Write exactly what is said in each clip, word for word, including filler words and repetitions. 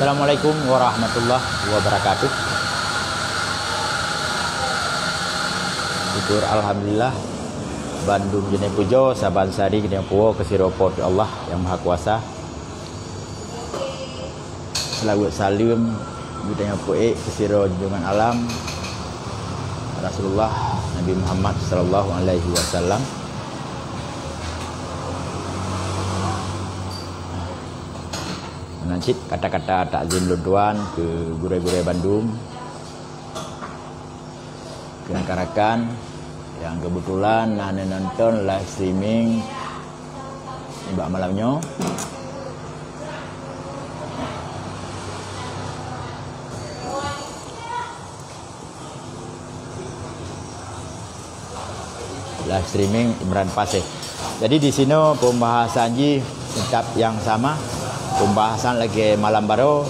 Assalamualaikum warahmatullahi wabarakatuh. Syukur alhamdulillah, bandum jeuet pujoe, saban sari jeuet puwoe keu sidroe Po teu Allah Nyang Mahakuasa. Seulaweuet saleuem geutanyoe peuék keu sidroe junjungan alam, Rasulullah Nabi Muhammad sallallahu alaihi wasallam. Meunan cit kata-kata takzim lôn tuan keu gurée-gurée bandum, keu rakan-rakan nyang keubeutulan na neunonton live streaming nibak malam nyoe. Live streaming Imran Pasé. Jadi di sinoe pembahasan jih tetap nyang sama, pembahasan lagée malam baroe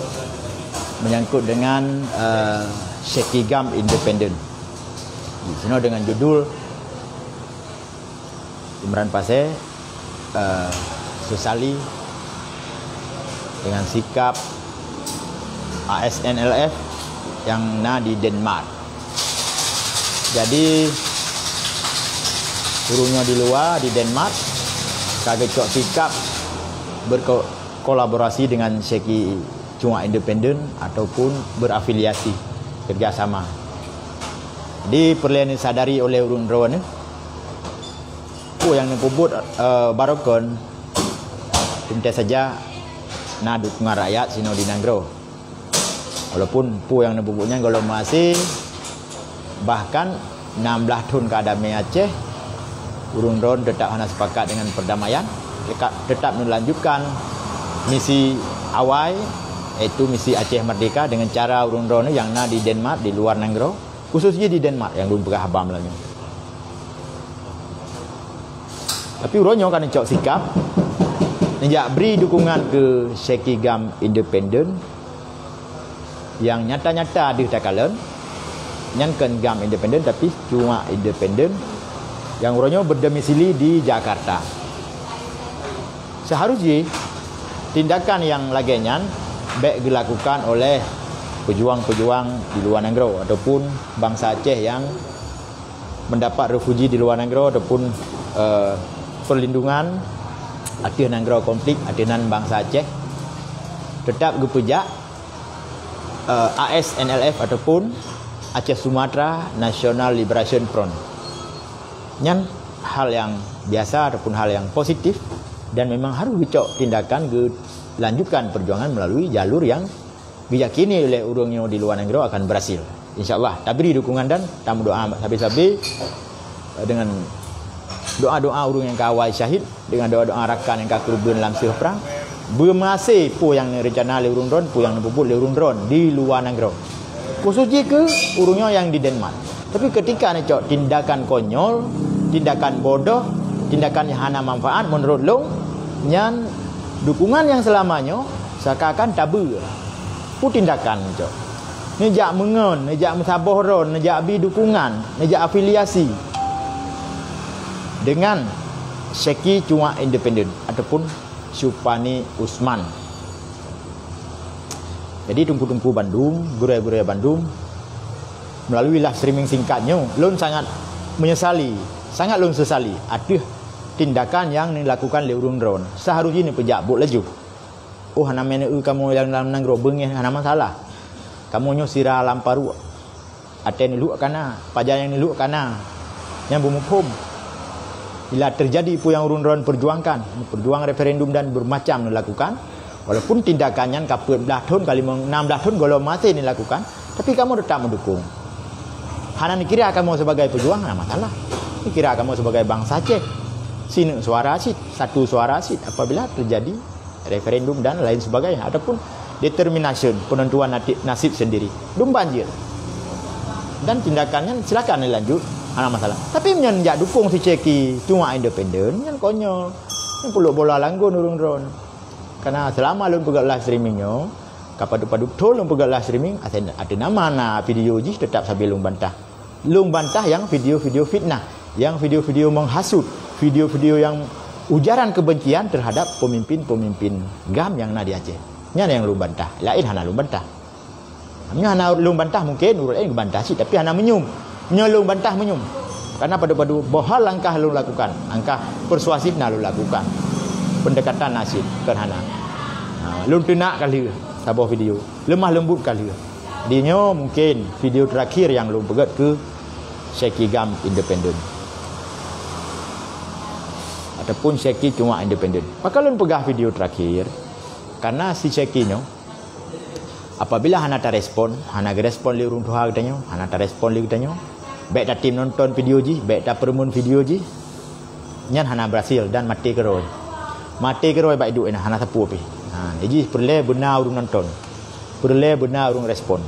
menyangkut dengan, eh, Syekhi GAM independen. Di sinoe dengan judul Imran Pasé, eh, sesali dengan sikap A S N L F nyang na di Denmark. Jadi, ureuëng nyoe di luwa, di Denmark, ka geucok sikap berko-, kolaborasi dengan Syekhi Cuak Independen ataupun berafiliasi, kerjasama. Jadi, peureulée neusadari oleh ureuëng droeneuh, peue nyang neupeubuet, eh, barokon, teuntée saja na dukungan rakyat sinoe di nanggroe. Walaupun peue nyang neupeubuet nyan gohlom maséh, bahkan nam blaih thon ka damé Aceh, ureuëng droen teutap hana sepakat dengan perdamaian, teka-, teutap neulanjutkan misi awai, yaitu misi Aceh Merdeka dengan cara ureuëng droen nyang na di Denmark, di luwa nanggroe. Khusos jih di Denmark nyang lôn peugah haba meulalu nyoe. Tapi uroe nyoe ka neucok sikap, neujak bri dukungan keu Syekhi GAM independen nyang nyata-nyata deuh takalon, nyan kon GAM independen, tapi Cuak Independen nyang uroe nyoe berdomisili di Jakarta. Seharus jih, tindakan nyang lagée nyan bék geulakukan oleh peujuang-peujuang di luwa nanggroe ataupun bansa Aceh nyang mendapat refuji di luwa nanggroe ataupun, eh, perlindungan ateueh nanggroe konflik ateueh nan bansa Aceh. Teutap geupeujak, eh, A S N L F ataupun Aceh Sumatra National Liberation Front. Nyan hal nyang biasa ataupun hal nyang positif dan memang harus geucok tindakan geulanjutkan perjuangan melalui jalur nyang geuyakini oleh ureuëng nyoe di luwa nanggroe akan berhasil. Insya Allah, tabri dukungan dan tameudoa sabe-sabe, eh, dengan doa-doa ureuëng nyang ka awai syahid, dengan doa-doa rakan nyang ka keureubeuen lam seueh prang, beumaséh peue nyang neurencana lé ureuëng droen, peue nyang neupeubuet lé ureuëng droen di luwa nanggroe. Khusos jih keu ureuëng nyoe nyang di Denmark. Tapi keutika neucok tindakan konyol, tindakan bodoh, tindakan nyang hana manfaat meunurot lôn, nyan dukungan nyang seulama nyoe seakan-akan tabeue. Peue tindakan neucok? Neujak meungon, neujak meusaboh droen, neujak bi dukungan, neujak afiliasi dengan Syekhi Cuak Independen ataupun Syupani Usman. Jadi, teungku-teungku bandum, gurée-gurée bandum, melalui live streaming singkat nyoe, lôn sangat menyesali, sangat lôn sesali ateueh tindakan nyang dilakukan lé ureuëng droen. Seharus jih neupeujak buet laju. Oh, hana meuneue kamoe nyang lam nanggroe, beungéh hana masalah. Kamoe nyoe sira lam paruek. Até neulhok kana, pajan nyang neulhok kana. Nyang beumuphom. Bila terjadi peue nyang ureuëng droen perjuangkan, perjuang referendum dan bermacam neulakukan, walaupun tindakan nyan ka peuet blaih thon, ka limong, nam blaih thon gohlom maté neulakukan, tapi kamoe teutap meudukung. Hana neukira kamoe sebagai pejuang, hana masalah. Neukira kamoe sebagai bansa Aceh. Sineuk suara cit, satu suara cit apabila terjadi referendum dan lain sebagainya, ataupun determination, penentuan nati-, nasib sendiri. Dum banjir. Dan tindakan nyan silakan dilanjut, hana masalah. Tapi meunyoe jak dukung si Syekhi Cuak Independen, nyan konyol. Nyan peuleuk bola langgon ureuëng droen. Karena selama lôn peugah live streaming nyoe, ka padub-padub thon lôn peugah live streaming, ateueh nama na video jih tetap sabe lôn bantah. Lôn bantah nyang video-video fitnah, nyang video-video menghasut, video-video nyang ujaran kebencian terhadap pemimpin-pemimpin GAM nyang na di Aceh. Nyan nyang lôn bantah. Laén hana lôn bantah. Meunyoe hana lôn bantah, mungkin ureuëng laén geubantah cit, tapi hana meunyum. Meunyoe lôn bantah, meunyum. Karena padub-padub boh hal langkah lôn lakukan, langkah persuasif na lôn lakukan. Pendekatan na cit, kon hana. Ha, lôn teunak ka lheueh saboh video. Lemah lembut ka lheueh. Di nyoe mungkin video terakhir nyang lôn peugét keu Syeki GAM independen. Ataupun Syeki Cuak independen. Pakon lôn peugah video terakhir? Karena si Syeki nyoe, apabila hana tarespon, hana geurespon lé ureuëng tuha geutanyoe, hana tarespon lé geutanyoe, bék tatem nonton video jih, bék tapeureumeun video jih, nyan hana berhasil dan maté keurôi. Maté keurôi bak iduek inong, hana sapeue pih. Ha, jih peureulée beuna ureuëng nonton. Peureulée beuna ureuëng respon.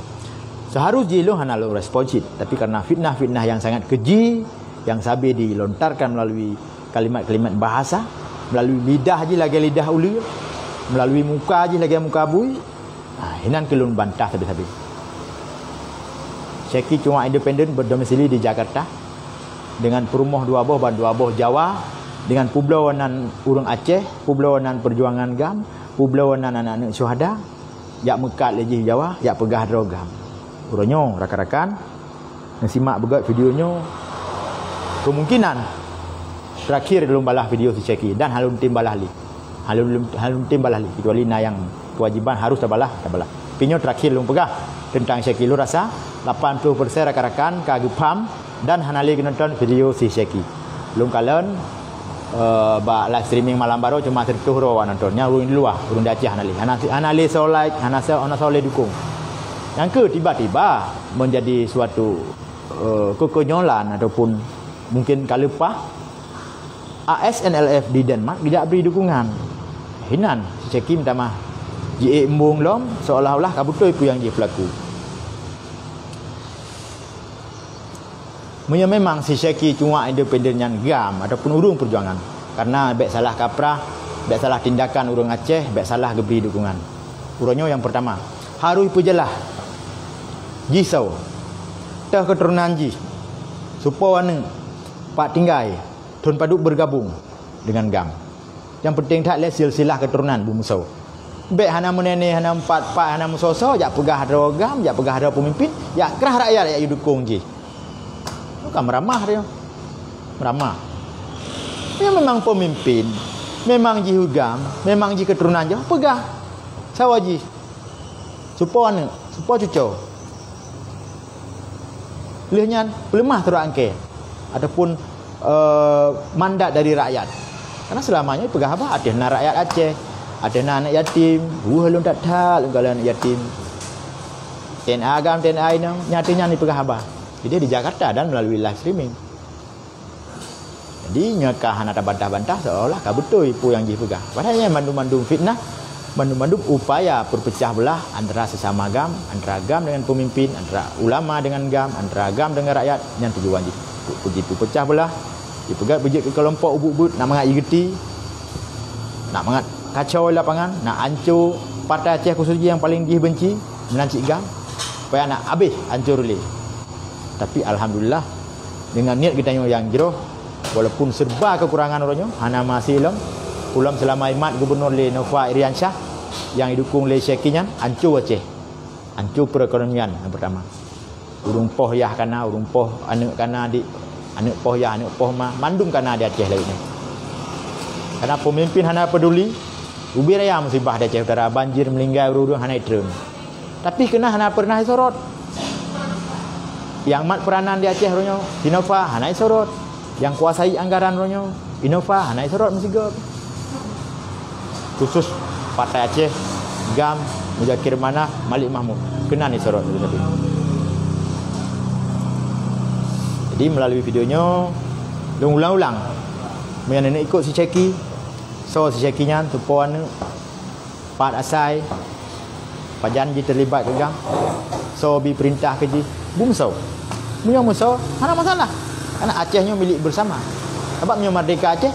Seuharus jih lôn hana lôn respon cit, tapi karena fitnah-fitnah yang sangat keji yang sabe dilontarkan melalui kalimat-kalimat bahasa, melalui lidah jih lagée lidah uleue, melalui muka jih lagée muka bui, ha, hinan keu lôn bantah sabe-sabe. Syeki Cuak independen berdomisili di Jakarta dengan peurumoh dua boh ban dua boh Jawa, dengan peubloe nan ureuëng Aceh, peubloe nan perjuangan GAM, peubloe nan aneuk-aneuk syuhada, jak meukat lé jih Jawa, jak peugah droe GAM. Uroe nyoe rakan-rakan, neusimak beugét video nyoe, kemungkinan terakhir lôn balah video si Syeki dan hana lôn tem balah lé. Hana lôn, hana lôn tem balah lé, kecuali na nyang kewajiban harus tabalah, tabalah. Tapi nyoe terakhir lôn peugah teuntang Syeki. Lôn rasa lapan puluh persen rakan-rakan ka geupaham dan hana lé geunonton video si Syeki. Lôn kalon, eh, bak live streaming malam baroe cuma seratus droe awak nonton. Nyang ureuëng di luwa, ureuëng di Aceh hana lé. Hana, hana lé soe like, hana soe, hana soe lé dukung. Nyang keu tiba-tiba menjadi suatu, eh, kekonyolan ataupun mungkin ka leupah, A S N L F di Denmark geujak bri dukungan. Hinan, si Syeki meutamah jiék embong lom, seolah-olah ka beutôi peue nyang jih peulaku. Meunyoe memang si Syeki Cuak independen nyan GAM ataupun ureuëng perjuangan, karena bék salah kaprah, bék salah tindakan ureuëng Aceh, bék salah geubri dukungan. Uroe nyoe nyang pertama, harus peujeulaih jih soe, toh keuturonan jih, soe po aneuëk, pat tinggai, thon padub bergabung dengan GAM. Nyang penting that lé silsilah keuturonan beumeusoe. Bék hana meunéné, hana meupat-pat, hana meusoe-soe, jak peugah droe GAM, jak peugah droe peumimpin, jak krah rakyat jak dukong jih. Nyoe ka meuramah dia. Meuramah. Dia memang peumimpin, memang jih GAM, memang jih keuturonan jih, peugah. Sawa jih. Soe po aneuëk, soe po cucoe. Lheueh nyan, peuleumah surat angkée ataupun, eh, mandat dari rakyat. Karena seulama nyoe peugah haba, ateueh na rakyat Aceh, ateueh na aneuëk yatim, weueh lôn that-that lôn kalon aneuëk yatim. T N A GAM, T N A inong, nyan ateueh nyan jipeugah haba. Jadi di Jakarta dan melalui live streaming. Jadi, nyoe ka hana tabantah-bantah seolah-olah ka beutôi peue nyang jih peugah. Padahai nyan mandum-mandum fitnah, mandum-mandum upaya peupeucah beulah antara sesama GAM, antara GAM dengan pemimpin, antara ulama dengan GAM, antara GAM dengan rakyat, nyan tujuan jih. Untuk jipeupeucah beulah, jipeugét beujeuet keu keulompok ubit-ubit, nak mangat jigeuti, nak mangat kacau lapangan, nak anco Partai Aceh khusus jih nyang paleng jih benci, meunan cit GAM, supaya nak abéh, anco lé. Tapi alhamdulillah, dengan niet geutanyoe nyang jroh, walaupun serba kekurangan uroe nyoe, hana maséh lom, ulôn seulama jimat gubunur lé Nova Iriansyah nyang jidukong lé Syeki nyan, anco Aceh. Anco perekonomian nyang pertama. Ureuëng poh yah kana, ureuëng poh aneuëk kana di, aneuëk poh yah, aneuëk poh ma, mandum kana di Aceh lagée nyan. Karena pemimpin hana peduli, ubé raya musibah di Aceh Utara, banjir, meuninggai ureuëng-ureuëng hana jitreun. Tapi keunan hana pernah jisorot. Nyang mat peranan di Aceh uroe nyoe, Sinova hana jisorot. Nyang kuasai anggaran uroe nyoe, Innova hana jisorot meusigoe. Khusus Partai Aceh, GAM, Muzakir Manaf, Malik Mahmud. Keunan jisorot. Jadi melalui video nyoe, lôn ulang-ulang. Meunyoe neuneuk ikot si Syeki, soe si Syeki nyan, soe po aneuëk, pat asai, pajan jih teulibat keu GAM, soe bi peurintah keu jih, beumeusoe. Meunyoe meusoe, hana masalah. Karena Aceh nyoe milék bersama. Sabab meunyoe merdeka Aceh,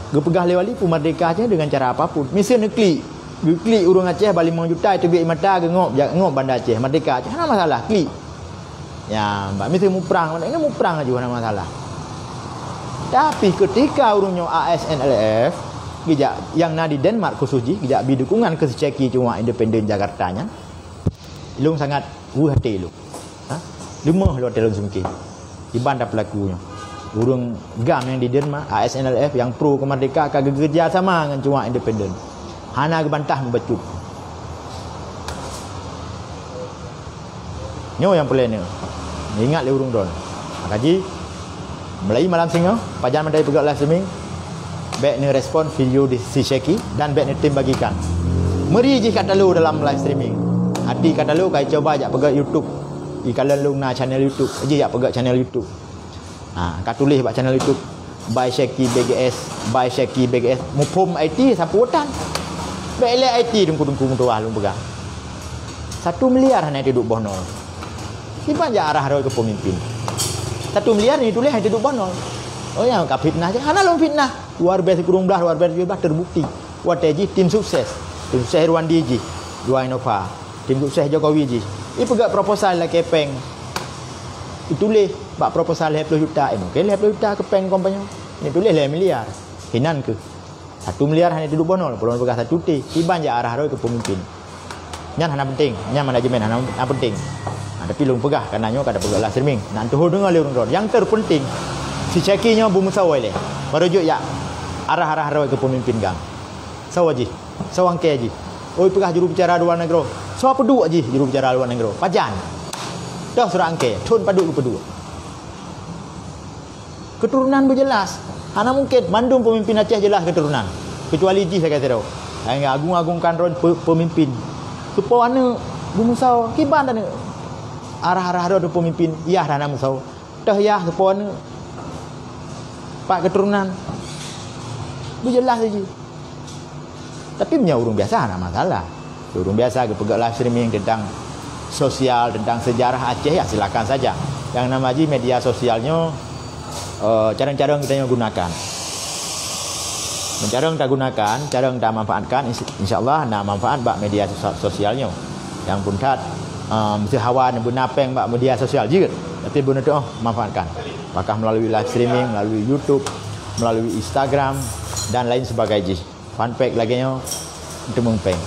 geupeugah lé Wali peue merdeka Aceh dengan cara apapun. Miseue neuklik, geuklik ureuëng Aceh ba limong juta, teubiet mata, geungok, jak ngok Banda Aceh, merdeka Aceh, hana masalah, klik. Ya, bak miseue muprang, maknanya muprang laju hana masalah. Tapi ketika ureuëng nyoe A S N L F, geujak nyang na di Denmark khusus jih geujak bi dukungan keu si Syeki cuak independen Jakarta nyan, lôn sangat weueh até lôn. Ha? Leumoh lôn até lôn seumike. Iban dah peulaku nyoe. Ureuëng GAM nyang di Denmark, A S N L F nyang pro keumerdeka ka geukeurja sama ngon cuak independen. Hana geubantah meubacut. Nyoe nyang peureulée neuingat lé ureuëng droen. Maka jih, mulai malam singoh, pajan mandai peugah live streaming, bék neurespon video di si Syeki dan bék neutem bagikan. Meuri jih ka talo dalam live streaming. Hati ka talo ka coba jak peugah YouTube. Ikalon lôn na channel YouTube, jih jak peugah channel YouTube. Ha, ka tuléh bak channel YouTube, by Syeki B G S, by Syeki B G S. Muphom I T sapeue tan. Bék lé I T teungku-teungku meutuwah lôn peugah. Satu miliar hana teuduek boh nol. Kiban jak arah rot keu peumimpin. Satu miliar ni tuléh hana teuduek boh nol. Oh ya, ka fitnah je. Hana lôn fitnah. Luar biasa kurung blah, luar biasa tujuh belas terbukti. Watée jih tim sukses. Tim sukses Irwandi jih. Dua Innova. Tim sukses Jokowi jih. Ipeugah proposal lakée péng. Ituléh bak proposal lhée ploh juta, eh, mungkin lhée ploh juta keu péng kompanya. Ini tuléh lhée miliar. Hinan keuh. Satu miliar hana teuduek boh nol, peulom peugah satu T. Kiban jak arah rot keu peumimpin. Nyan hana penting, nyan manajemen hana, hana penting. Ha, tapi lôn peugah, karena nyoe ka tapeugah live streaming. Nak tuho deungoe lé ureuëng droen. Yang terpenting, si Syeki nyoe beumeusawa ilée. Baru jeuet jak arah-arah rot keu peumimpin GAM. Sawa jih, sawa angkée jih. Oi peugah juru bicara luar negeri. Sawa peuduek jih juru bicara luar negeri. Pajan. Toh surat angkée, thon padub geupeuduek. Keturunan beujelas. Hana mungkin mandum pemimpin Aceh jelas keturunan. Kecuali jih sagai sidroe. Hai agung-agungkan droen pe-, pemimpin. Seupôt aneuk beumeusawa, kiban aneuk. Arah-arah droen pemimpin, yah hana meusawa. Teuh yah seupôt aneuk. Pat keturunan. Beujelas jih. Tapi meunyoe ureuëng biasa hana masalah. Ureuëng biasa geupeugah live streaming tentang sosial, tentang sejarah Aceh, ya silakan saja. Yang nama jih media sosial nyoe, eh, carong-carong kita nyoe gunakan. Carong tagunakan, carong tamanfaatkan, ins-, insya Allah na manfaat bak media sosa-, sosial nyoe. Yang pun that, eh, meusti hawa beuna péng bak media sosial jeuet, tapi beuna teuh manfaatkan. Apakah melalui live streaming, melalui YouTube, melalui Instagram dan lain sebagainya jih. Fanpage lagée nyoe, teumeung péng.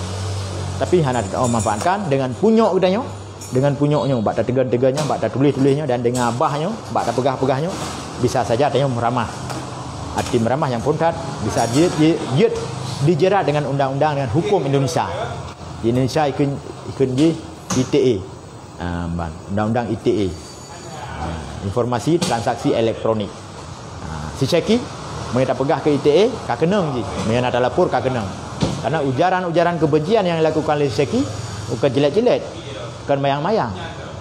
Tapi hana teuh manfaatkan dengan punyok geutanyoe, dengan punyok nyoe, bak tateugon-teugon nyoe, bak tatuléh-tuléh nyoe, dan dengan abah nyoe, bak tapeugah-peugah nyoe, bisa saja tanyoe meuramah. Arti meuramah nyang phon that, bisa jeuet, jeuet, jeuet dijerat dengan undang-undang, dengan hukum Indonesia. Di Indonesia ikheun, ikheun jih I T E. Ah, ban, undang-undang I T E. Ah, informasi transaksi elektronik. Ah, si Syeki, meunyoe tapeugah keu I T E, ka keunong jih. Meunyoe na talapor, ka keunong. Karena ujaran-ujaran kebencian yang dilakukan oleh si Syeki, bukan jilat-jilat, bukan mayang-mayang.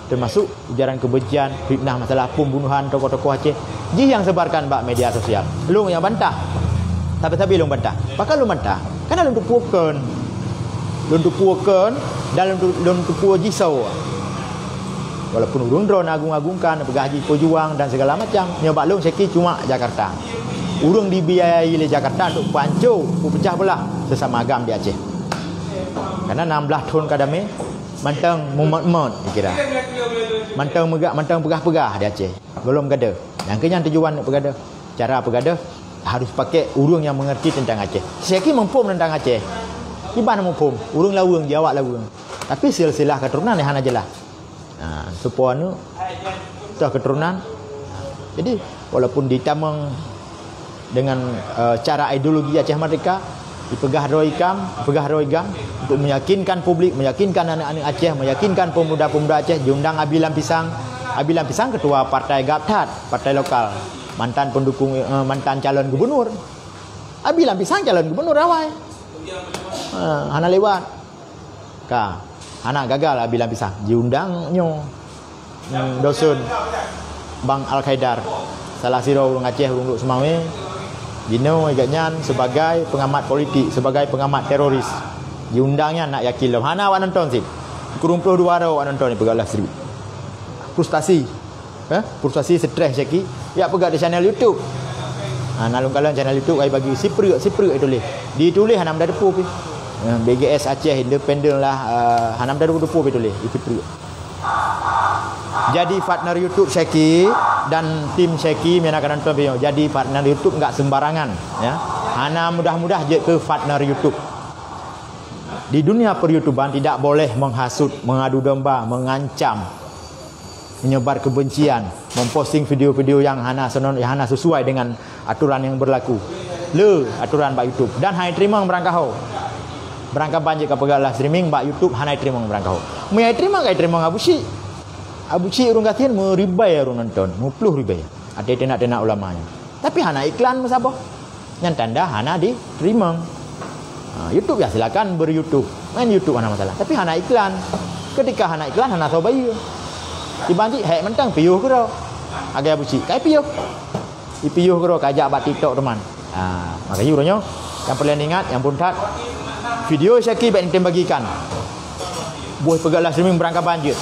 Termasuk ujaran kebencian, fitnah masalah pembunuhan tokoh-tokoh Aceh. Jih nyang sebarkan bak media sosial. Lôn nyang bantah. Sabe-sabe lôn bantah. Pakon lôn bantah? Karena lôn teupeue kon. Lôn teupeue kon dan lôn teu-, lôn teupeue jih soe. Walaupun ureuëng droen agung-agungkan, peugah jih pejuang dan segala macam, nyoe bak lôn Syeki cuma Jakarta. Ureuëng dibiayai lé Jakarta untuk panco, peucah belah sesama agam di Aceh. Karena enam belas thon ka damé, mantong mumot-mot dikira. Mantong meugah, mantong peugah-peugah di Aceh. Gohlom gadoh. Nyang keu nyan tujuan untuk peugadoh. Cara peugadoh harus pakai ureuëng yang mengerti tentang Aceh. Syeki muphom tentang Aceh. Kiban muphom, ureuëng laweueng, jih awak laweueng. Tapi silsilah keturunan hana jelas. Ha, seupôt aneuk toh keturunan. Jadi, walaupun ditamong dengan, eh, cara ideologi Aceh Merdeka, dipeugah droe ikam, dipeugah droe GAM untuk meyakinkan publik, meyakinkan aneuk-aneuk Aceh, meyakinkan pemuda-pemuda Aceh, diundang Abi Lam Pisang. Abi Lam Pisang ketua partai GAP that, partai lokal. Mantan pendukung, eh, mantan calon gubernur. Abi Lam Pisang calon gubernur awai. Eh, hana lewat. Ka, hana gagal Abi Lam Pisang. Diundang nyoe. Hmm, dosen Bang Al Khaidar, salah sidroe ureuëng Aceh, ureuëng Lhokseumawe, jinoe gobnyan sebagai pengamat politik, sebagai pengamat teroris. Diundang nyan nak yakin lom. Hana awak nonton cit. Kureueng ploh dua droe awak nonton di peugah live stream. Frustasi. Eh, frustasi, stres Syeki. Yak peugah di channel YouTube. Ha, na lôn kalon channel YouTube, ai bagi sipreuk, sipreuk dituléh. Dituléh hana meuda teupeu pih. Eh, B G S Aceh independen lah, eh, hana meuda teupeu pih tuléh, sipreuk. Jadi partner YouTube Syeki dan tim Syeki, meunyo ka nonton video, jadi partner YouTube enggak sembarangan, ya. Hana mudah-mudah jeuet keu partner YouTube. Di dunia per-YouTubean tidak boleh menghasut, mengadu domba, mengancam, menyebar kebencian, memposting video-video yang hana senon-, yang hana sesuai dengan aturan yang berlaku. Le aturan bak YouTube dan hana teurimong barangkaho. Barangkaban jeuet ka peugah live streaming bak YouTube hana teurimong barangkaho. Meunyo teurimong ka teurimong Abu Syik. Abu Syik ureuëng gasien meuribèe ureuëng nonton, meuploh ribèe. Até teunak-teunak ulama nyan. Tapi hana iklan meusaboh. Nyan tanda hana diteurimong. Ha, YouTube ya silakan ber-YouTube. Main YouTube hana masalah. Tapi hana iklan. Ketika hana iklan, hana soe bayeue. Iban jih, hék mantong piôh keudroe. Agak Abu Syik, kai piôh. Ipiôh keudroe, kajak bak TikTok teuma. Ha, maka yue uroe nyoe, nyang peureulèe ingat, nyang phôn that, video Syeki bèk neutem bagikan. Boh peugah live streaming barangkaban jeuet.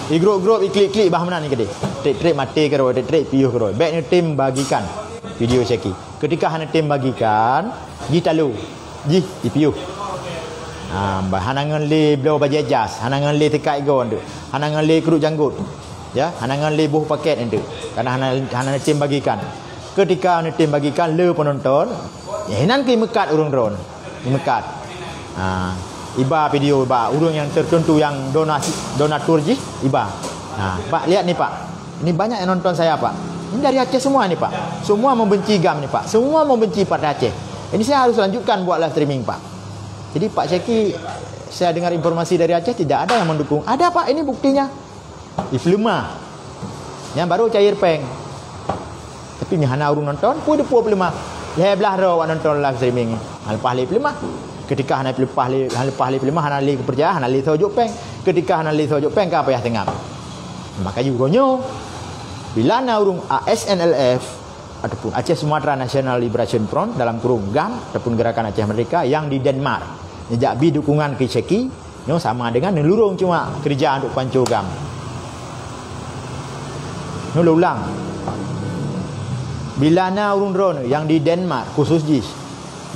Igrôp-grôp, iklik-klik, bah meunan keudéh. Trik-trik maté keudroe, trik-trik piôh keudroe. Bèk neutem bagikan video Syeki. Ketika hana tem bagikan, jih talo, jih ipiôh. Ha, bah hana ngon lé bloe bajèe jas, hana ngon lé teuka igon tu, hana ngon lé kruet janggot. Ya, hana ngon lé boh pakèt tu. Karena hana, hana neutem bagikan. Ketika neutem bagikan le penonton, ya, inan keu meukat ureuëng droeneuh. Meukat. Ha, iba video bak ureuëng nyang tertentu nyang donasi, donatur jih iba. Ha, Pak, lihat ni, Pak. Ini banyak yang nonton saya, Pak. Ini dari Aceh semua ni, Pak. Semua membenci GAM ni, Pak. Semua membenci Partai Aceh. Ini saya harus lanjutkan buat live streaming, Pak. Jadi, Pak Syeki, saya dengar informasi dari Aceh tidak ada yang mendukung. Ada, Pak, ini buktinya. Ipeuleumah. Nyan baru cair péng. Tapi nyan hana ureuëng nonton, peue dipeue peuleumah. Lhèe blaih droe awak nonton live streaming. Ha, leupah lé peuleumah. Ketika hana leupah lé, hana leupah lé peuleumah, hana lé keupeurcayaan, hana lé soe jok péng. Ketika hana lé soe jok péng, ka payah seungab. Maka yue uroe nyoe, bila na ureuëng A S N L F ataupun Aceh Sumatra National Liberation Front dalam kurung GAM ataupun Gerakan Aceh Merdeka yang di Denmark, neujak bi dukungan keu Syeki, nyoe sama dengan neulurông cuma keureuja untuk panco GAM. Nyoe lôn ulang. Bila na ureuëng droeneuh nyang di Denmark, khusus jih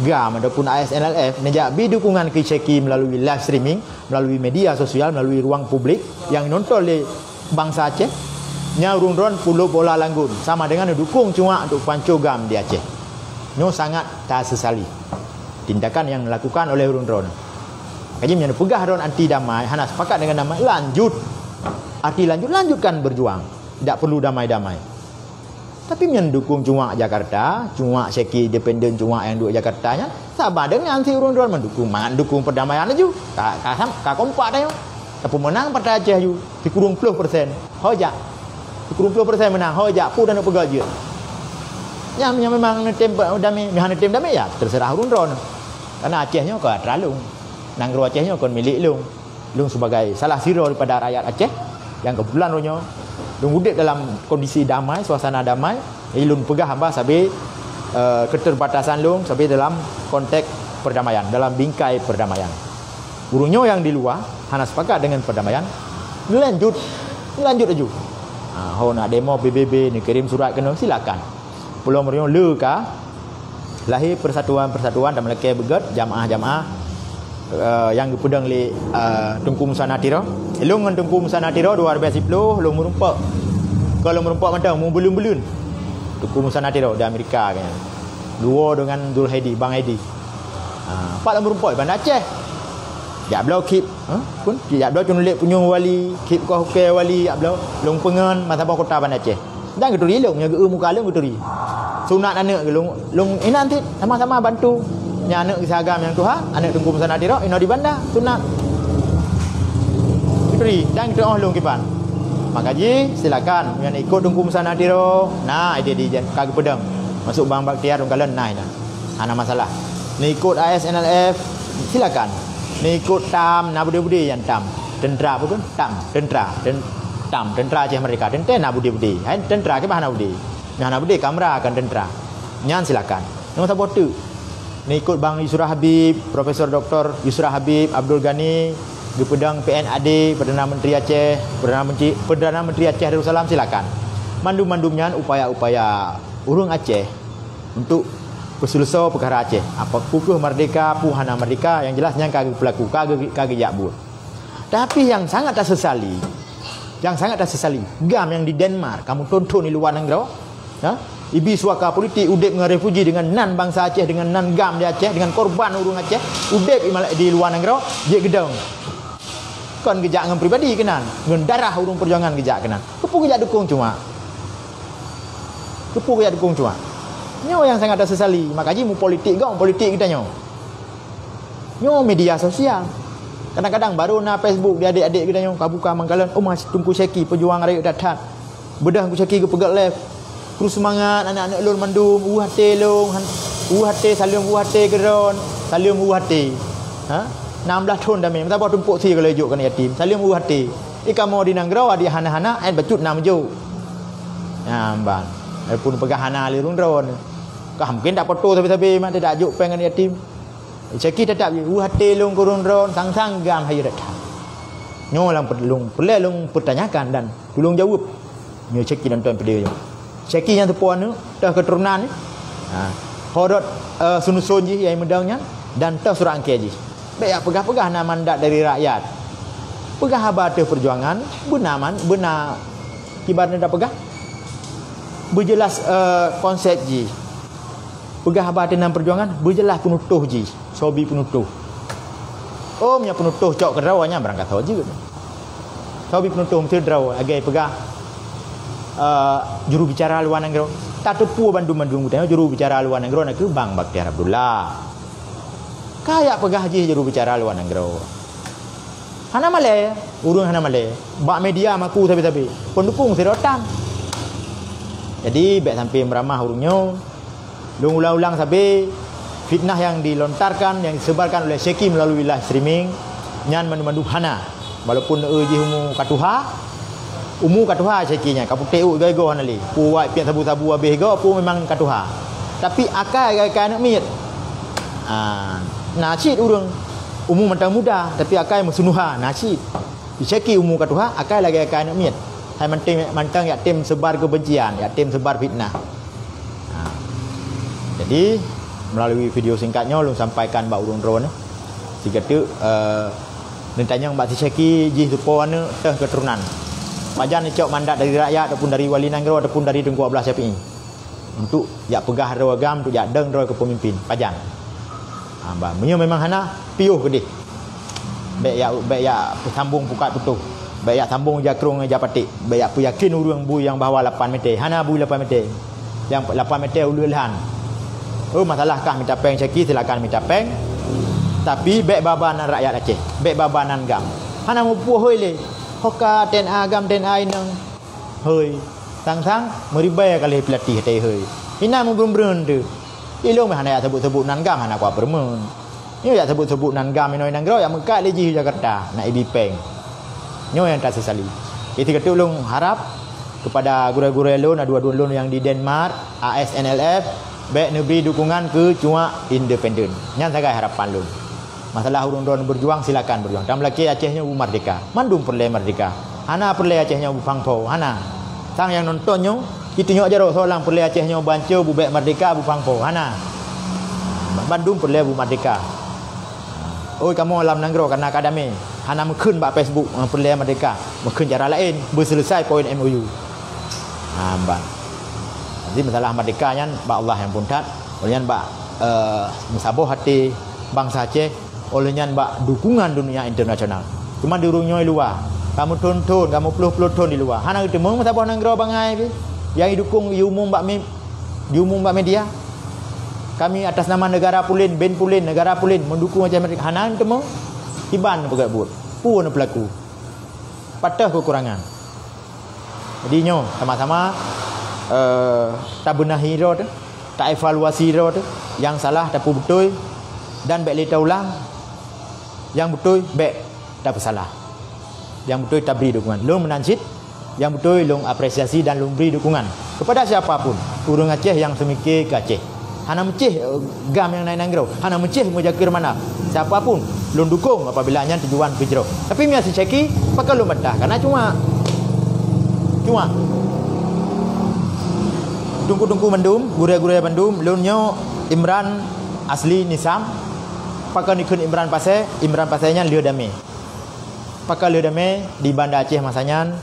GAM ataupun A S N L F, neujak bi dukungan keu Syeki melalui live streaming, melalui media sosial, melalui ruang publik nyang nonton lé bansa Aceh, nyan ureuëng droen pulôh bola langgun, sama dengan neudukung cuak untuk panco GAM di Aceh. Nyoe sangat tasesali tindakan yang dilakukan oleh ureuëng droen. Kaji meunyoe peugah droen anti damai, hana sepakat dengan damai, lanjut. Arti lanjut, lanjutkan berjuang. Tidak perlu damai-damai. Tapi meunyoe dukung cuak Jakarta, cuak Syeki independen, cuak nyang duek Jakarta nyan, sama dengan si ureuëng droen mendukung, mangat dukung perdamaian laju. Ka, ka, sam-, ka kompak tanyoe. Tapi menang Partai Aceh laju, sikureueng ploh persen. Ho jak. Sikureueng ploh persen menang. Ho jak, peue taneuk peugah jeuet. Nyang, nyang memang neutem damai, nyang neutem damai ya, terserah ureuëng droen. Karena Aceh nyoe ka atra lôn. Nanggroe Aceh nyoe kon milék lôn. Lôn sebagai salah sidroe daripada rakyat Aceh yang kebetulan uroe nyoe lôn udép dalam kondisi damai, suasana damai, jadi lôn peugah haba sabe, eh, keterbatasan lôn sabe dalam konteks perdamaian, dalam bingkai perdamaian. Ureuëng nyoe yang di luwa hana sepakat dengan perdamaian, neulanjut, neulanjut laju. Ha, ho nak demo P B B, neukirim surat keunoe, silakan. Peulom meureueng le ka lahé persatuan-persatuan dan meulakée beugét jamaah-jamaah, eh, nyang geupeudong lé, eh, Teungku Musa Natiro. Lôn ngon Teungku Musa Natiro dua ribèe siploh lôn meurumpok. Kon lôn meurumpok mantong, meubuleuen-buleuen. Teungku Musa Natiro di Amerika kan. Duo dengan Zul Hedi, Bang Hedi. Ha, pat lôn meurumpok di Banda Aceh. Jak bloe Kip, ha? Pun, jak bloe Cun Lek Punyueng Wali, Kip Koh Uke Wali, jak bloe Lôn Peungon, masa boh kota Banda Aceh. Dan geuturi lôn, nyang geu muka lôn geuturi. Sunat aneuk geu lôn, lôn inan cit, sama-sama bantu. Nyang aneuk geusaga nyang tuha, aneuk Teungku Musa Natiro, inoe di Banda, sunat. Geuturi, dan geuteuoh lôn kiban. Maka jih, silakan, nyang ikot Teungku Musa Natiro, na idéh di jan-, ka geupeudong. Masuk Bang Baktiar, lôn kalon, na inan. Hana masalah. Neuikot A S N L F, silakan. Neuikot tam, na budé-budé nyang tam. Teuntera apa tu? Tam, teuntera. Ten-, tam, teuntera Aceh Merdeka. Teuntera na budé-budé. Hai, teuntera ke bah na budé. Nyang na budé kamera kan teuntera. Nyan silakan. Nyang saboh teuk. Neuikot Bang Yusra Habib, Profesor Doktor Yusra Habib Abdul Ghani, geupeudong P N A D, Perdana Menteri Aceh, Perdana Menteri, Perdana Menteri Aceh Darussalam, silakan. Mandum-mandum nyan upaya-upaya ureuëng Aceh untuk peuseuleusoe peukara Aceh. Apa peue kheueh merdeka, peue hana merdeka, nyang jelas nyan ka geupeulaku, ka geu-, ka geujak buet. Tapi nyang sangat tasesali, nyang sangat tasesali, GAM nyang di Denmark, kamoe tonton di luwa nanggroe, ha? Ibi suaka politik udeb ngon refuji deungon nan bansa Aceh, deungon nan GAM di Aceh, deungon korban ureuëng Aceh udeb di luwa nanggroe, jeuet geudong. Kon geujak ngon pribadi keunan, ngon darah ureuëng peujuangan geujak keunan. Keupeue geujak dukong cuak? Keupeue geujak dukong cuak? Nyoe nyang sangat tasesali. Maka jih mupolitik gob, mupolitik geutanyoe. Nyoe media sosial. Kadang-kadang barô na Facebook di adék-adék geutanyoe, ka buka mangkalon, "Oh, mas Teungku Syeki, peujuang rayeuk that-that." Beudôh Teungku Syeki geupeugah lé, "Kru seumangat aneuk-aneuk lôn mandum, u até lôn, han, u até, saleuem u até keu droen, saleuem u até." Ha? Nam blaih thon damé, meusaboh tumpok sie ka lheueh jok keu aneuk yatim, saleuem u até. Di kamoe di nanggroe, di hana-hana, eh, bacut nam jok. Nyan ban. Walaupun peugah hana lé ureuëng droen. Kah mungkin tak poto sabe-sabe mak, tak jok péng aneuk yatim. Syeki teutap jih, "U até lôn keu ureuëng droen, sang-sang GAM hayeue that-that." Nyoe lam per-, lôn peureulée lôn peutanyakan dan tulông jaweueb. Nyoe Syeki nonton video nyoe. Syeki nyang teupeue aneuk, toh keuturonan nyoe. Ha. Ho rot, eh, sunuson jih nyang meudong nyan dan toh surat angkée jih. Bék jak peugah-peugah na mandat dari rakyat. Peugah haba ateueh peujuangan, beuna man, beuna kiban neuda peugah. Beujeulaih, eh, konsep jih. Peugah haba ateueh nan peujuangan, beujeulaih peunutoh jih, soe bi peunutoh. Oh, meunyoe peunutoh cok keudroe nyan barangkasoe jeuet. Soe bi peunutoh meusti droe, lagée peugah, eh, juru bicara luwa nanggroe. Tateupeue bandum-bandum geutanyoe juru bicara luwa nanggroe nakeuh Bang Bakhtiar Abdullah. Ka jak peugah jih juru bicara luwa nanggroe. Hana malée, ureuëng hana malée. Bak media maku sabe-sabe, peundukong sidroe tan. Jadi, bék sampai meuramah ureuëng nyoe. Lôn ulang-ulang sabe, fitnah nyang dilontarkan, nyang disebarkan oleh Syeki melalui live streaming, nyan mandum-mandum hana. Walaupun, eh, jih umu ka tuha, umu ka tuha Syeki nyan, ka putéh uek igoe-igoe hana lé. Peue wak piep sabu-sabu habéh igoe, peue memang ka tuha. Tapi akai lagée akai aneuk miet. Ah, na cit ureuëng umu mantong muda, tapi akai meuseunuha, na cit. Syeki umu ka tuha, akai lagée akai aneuk miet. Hai mantong, mantong jak tem seubar keubencian, jak tem seubar fitnah. Ha. Jadi, melalui video singkat nyoe lôn sampaikan bak ureuëng droeneuh. Sigoe teuk, eh, neutanyong bak si Syeki jih teupo aneuk teuh keuturonan. Pajan icok mandat dari rakyat ataupun dari wali nanggroe ataupun dari Teungku Abdullah Syafi'i. Untuk jak peugah droe GAM, untuk jak dong droe keu peumimpin. Pajan. Ha, bah, meunyoe memang hana, piôh keudeh. Bék jak, bék jak sambong pukat putôh. Bék jak sambong jakrong ngon japaték. Bék jak peuyakin ureuëng bui nyang bahwa lapan meter. Hana bui lapan meter. Nyang lapan meter uleue lhan. Oh, masalah kah mita péng Syeki, silakan mita péng. Tapi bék baba nan rakyat Aceh. Bék baba nan GAM. Hana mupuoh hôi lé. Hoka T N A GAM, T N A inong. Hôi. Sang-sang meuribée ka lheueh peulatih teuh hôi. Inan meubreueng-breueng teuh. Ilôn hana jak sebut-sebut nan GAM, hana kuat peureumeun. Nyoe jak sebut-sebut nan GAM inoe nanggroe jak meukat lé jih u Jakarta, nak ibi péng. Nyoe nyang tasesali. Jadi, sigoe teuk lôn harap kepada gurée-gurée lôn, aduen-aduen lôn nyang di Denmark, A S N L F, bék neubri dukungan keu cuak independen. Nyan sagai harapan lôn. Masalah ureuëng droen berjuang, silakan berjuang. Tam lakée Aceh nyoe bu merdeka. Mandum peureulée merdeka. Hana peureulée Aceh nyoe bu pang po, hana. Sang nyang nonton nyoe, jitunyok jaroe soe lam peureulée Aceh nyoe banco bu bék merdeka, bu pang po, hana. Mandum peureulée bu merdeka. Oi, kamoe lam nanggroe kana ka damé. Hana meukheun bak Facebook, eh, peureulée merdeka. Meukheun cara laén, beuseuleusai poin M O U. Ha, bah. Jadi masalah merdeka nyan bak Allah nyang phon that. Oleh nyan bak, eh, meusaboh até bansa Aceh, oleh nyan bak dukungan dunia internasional. Cuma di ureuëng nyoe luwa, ka meuthon-thon, ka meuploh-ploh thon di luwa. Hana geuteumeung meusaboh nanggroe bangai pih nyang idukong, iumum bak me-, diumum bak media. Kami atas nama negara pulen, ben pulen, negara pulen mendukung Aceh Merdeka. Hana geuteumeung. Kiban peugah buet. Peue neupeulaku? Patéh keukurangan. Jadi nyoe sama-sama, eh, tabeunahi droe teuh, taevaluasi droe teuh, nyang salah tapeubeutôi dan bék lé taulang, nyang beutôi bék tapeusalah. Nyang beutôi tabri dukungan. Lôn meunan cit, nyang beutôi lôn apresiasi dan lôn bri dukungan kepada siapa pun, ureuëng Aceh nyang seumike keu Aceh. Hana meucéh, eh, GAM nyang na i nanggroe. Hana meucéh meujakeue mana. Siapa pun, lôn dukong apabila nyan tujuan keu jroh. Tapi meunyo si Syeki, pakon lôn bantah. Kana cuak. Cuak. Teungku-teungku mandum, gurée-gurée mandum, lôn nyoe Imran asli Nisam. Pakon ikheun Imran Pasé, Imran Pasé nyan lheueh damé. Pakon lheueh damé di Banda Aceh masa nyan,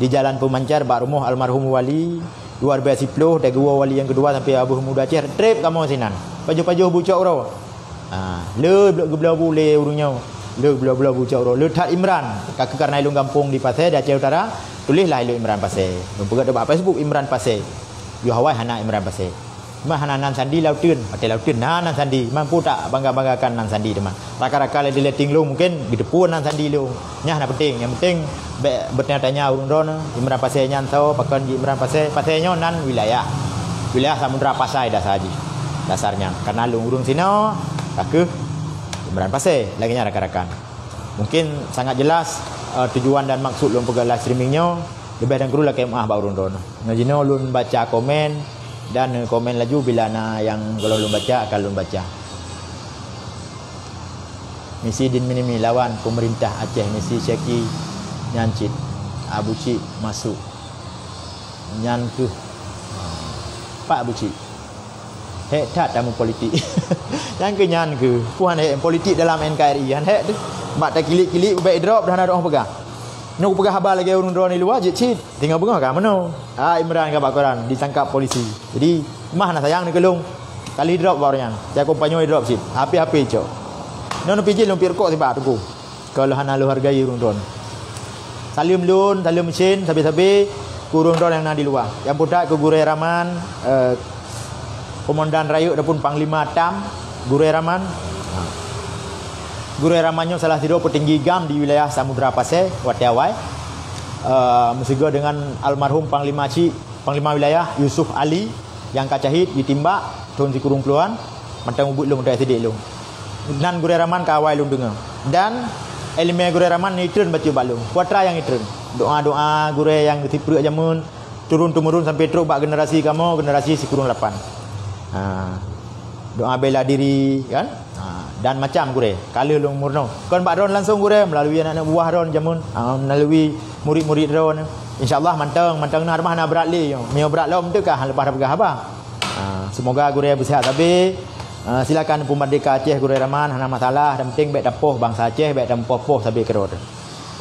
di Jalan Peumancar bak rumoh almarhum Wali, Dua ribèe siploh, watèe geuwoe wali nyang keudua sampoe Abu Muda Aceh, trép kamoe sinan. Pajoh-pajoh bucok uroe. Ha, le geubloe-bloe bu lé ureueng nyoe. Le geubloe-bloe bucok uroe. Le that Imran. Ka keuh kareuna ilôn gampông di Pasè, di Aceh Utara, tulislah ilôn Imran Pasè. Lôn peugah bak Facebook Imran Pasè. Yoh awai hana Imran Pasè. Mah hana nan sandi lam uteuen. Watèe lam uteuen na nan sandi. Mampu tak bangga-banggakan nan sandi teuma. Rakan-rakan lé di Leting lôn mungkin geuteupeue nan sandi lôn. Nyan hana penting. Nyang penting bèk beutanya-tanya ureueng droeneuh, Imran Pasè nyan soe, pakon jih Imran Pasè. Pasè nyoe nan wilayah. Wilayah Samudra Pasai dasar jih. Dasar nyan. Kareuna lôn ureueng sinoe, ka keuh Imran Pasè. Lagèe nyan rakan-rakan. Mungkin sangat jelas, eh, tujuan dan maksud lôn peugah live streaming nyoe. Leubeh dan kuru lakèe meu'ah bak ureueng droeneuh. Ngon jinoe lôn baca komen dan komen laju bila na nyang gohlom lôn baca akan lôn baca. Misi din minimi lawan peumeurintah Aceh, misi Syeki nyan cit Abu Cik masuk. Nyan keuh Pak Abu Cik. Hék that tamu politik. Nyan keuh nyan keuh. Peue han hék politik dalam N K R I han hék teuh. Bak takilik-kilik ubak idrop dah na doh peugah. Nyoe peugah haba lagèe ureueng droeneuh di luwa jeuet cit. Teungoh beungoh ka meunoe. Ah, Imran ka bak koran ditangkap polisi. Jadi mah na sayang ni keulong. Kali drop bak ureueng nyan. Saya kompanyoi drop cit. Hape-hape cok. Nyoe neupi jih lôn piep rukok sibak tuku. Kalau hana lôn hargai ureueng droeneuh. Saleuem lôn, saleuem meusén sabe-sabe keu ureueng droeneuh nyang na di luwa. Nyang putat keu Gurèe Raman, eh, Komandan Rayeuk ataupun Panglima Tam, Gurèe Raman. Gurèe Raman nyoe salah sidroe peutinggi GAM di wilayah Samudra Pasè watèe awai. Eh, meusigoe deungon almarhum Panglima Chik, Panglima Wilayah Yusuf Ali nyang ka syahid jitimbak thôn sikureueng plohan, mantong ubit lôn meutai sidék lôn. Nan Gurèe Raman ka awai lôn deungoe. Dan ileumèe Gurèe Raman neutreun bacut bak lôn. Peue atra nyang neutreun. Doa-doa gurèe nyang geuteupeue jameun turun-temurun sampoe trok bak generasi kamoe, generasi sikureueng lapan. Ha. Doa bela diri, kan? Ha. Dan macam gurèe, ka lheueh lôn meurunoe. Kon bak droeneuh langsong gurèe, meulalu aneuk-aneuk buah droeneuh jameun, ha, meulalu murid-murid droeneuh. Insya Allah mantong, mantong na, teuma hana brat lé. Meunyoe brat lom teuh ka leupah tapeugah haba. Ha, semoga gurèe beuseuhat sabe. Ha, silakan peumerdeka Aceh Gurèe Raman, hana masalah. Nyang penting bèk tapoh bansa Aceh, bèk tapoh-poh sabe keudroe.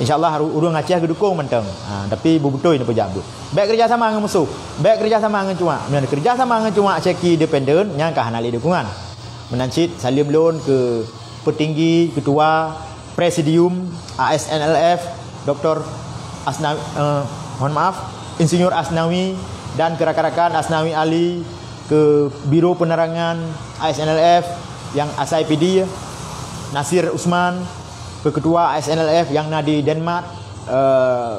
Insya Allah ru-, ureueng Aceh geudukong mantong. Ha, tapi beubeutôi neupeujak buet. Bèk keureuja sama ngon musoh. Bèk keureuja sama ngon cuak. Meunyoe keureuja sama ngon cuak Syeki independen, nyan ka hana lé dukungan. Meunan cit saleuem lôn keu peutinggi, ketua, presidium A S N L F, Doktor Asna-, eh, mohon maaf, Insinyur Asnawi dan keu rakan-rakan Asnawi Ali, keu Biro Penerangan A S N L F nyang asai Pidie, Nasir Usman, keu ketua A S N L F nyang na di Denmark, eh,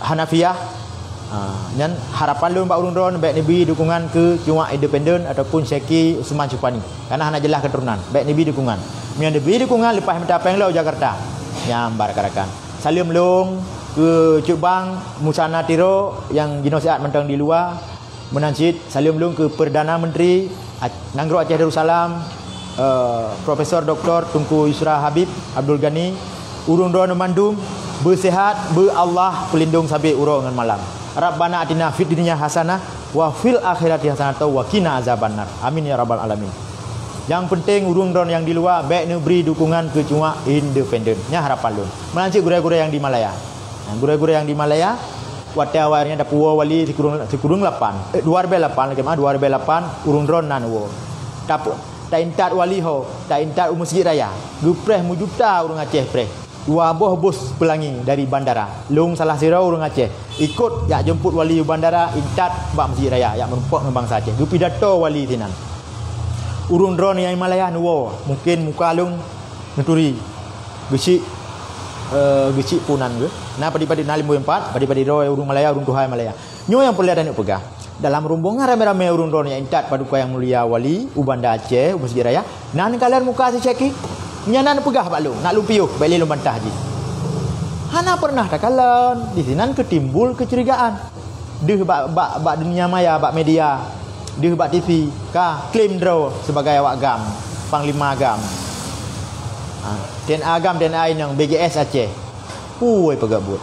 Hanafiah. Ha, nyan harapan lôn bak ureueng droeneuh bèk neubi dukungan keu cuak independen ataupun Syeki Usman Syupani. Kareuna hana jeulaih keuturonan, bèk neubi dukungan. Meunyoe neubi dukungan, leupah mita péng lom Jakarta. Nyan bak rakan-rakan. Saleuem lôn keu Cut Bang Musa Natiro nyang jinoe siat mantong di luwa. Meunan cit saleuem lôn keu Perdana Menteri Ac-, Nanggroe Aceh Darussalam, eh, Profesor Doktor Teungku Yusra Habib Abdul Ghani, ureueng droeneuh mandum beuseuhat, beu Allah peulindong sabe uroe ngon malam. Rabbana atina fid dunya hasanah wa fil akhirati hasanah wa qina azabannar. Amin ya rabbal alamin. Nyang penting ureueng droeneuh nyang di luwa bèk neubri dukungan keu cuak independen. Nyan harapan lôn. Meunan cit gurèe-gurèe nyang di Malaya. Nah, gurèe-gurèe nyang di Malaya, watèe awai nyan tapuwoe wali sikureueng, sikureueng lapan, eh, dua ribèe lapan lagèe meu'ah, dua ribèe lapan ureueng droeneuh na neuwoe. Tap-, taintat wali ho, taintat u Meuseujid Raya. Geupreh meujuta ureueng Aceh preh. Dua boh bus peulangi dari bandara. Lôn salah sidroe ureueng Aceh. Ikot jak jemput wali u bandara, intat bak Meuseujid Raya, jak meurumpok ngon bansa Aceh. Geupidato wali sinan. Ureueng droeneuh nyang di Malaya neuwoe, mungken muka lôn neuturi. Geuchik, eh, geuchik punan geuh. Na padit-padit na limong empat, padit-padit droe ureueng Malaya, ureueng tuha Malaya. Nyoe nyang peureulèe taneuk peugah. Dalam rombongan ramè-ramè ureueng droeneuh nyang intat Paduka Nyang Mulia Wali u Banda Aceh, u Meuseujid Raya, na neukalon muka si Syeki. Nyan na neupeugah bak lôn, nak lôn piôh, bèk lé lôn bantah jih. Hana peureunah takalon, disinan keutimbul keucurigaan. Deuh bak, bak, bak dunia maya, bak media, deuh bak T V, ka klaim droe sibagai awak GAM, panglima GAM. Ha, T N A GAM, T N A inong, B G S Aceh. Puih peugah buet.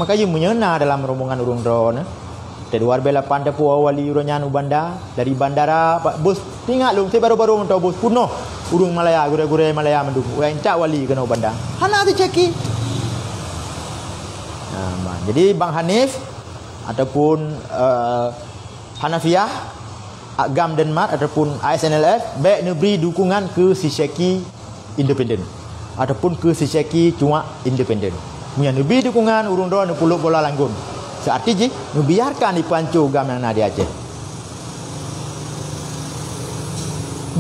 Maka jih meunyoe na dalam rombongan ureueng droeneuh, T dua ribèe lapan teupeu wali uroe nyan u Banda, dari bandara, bak bus, ingat lôn, si baru-baru mantong bus peunoh ureueng Malaya, gurèe-gurèe Malaya mandum, ureueng intat wali keunoe u Banda. Hana si Syeki. Nah, jadi Bang Hanif ataupun, eh, Hanafiah, GAM Denmark ataupun A S N L F, bèk neubri dukungan keu si Syeki independen ataupun keu si Syeki cuak independen. Meunyoe neubri dukungan, ureueng droe neupulôk bola langgon. Seuarti jih, neubiarkan ipeuhanco GAM nyang na di Aceh.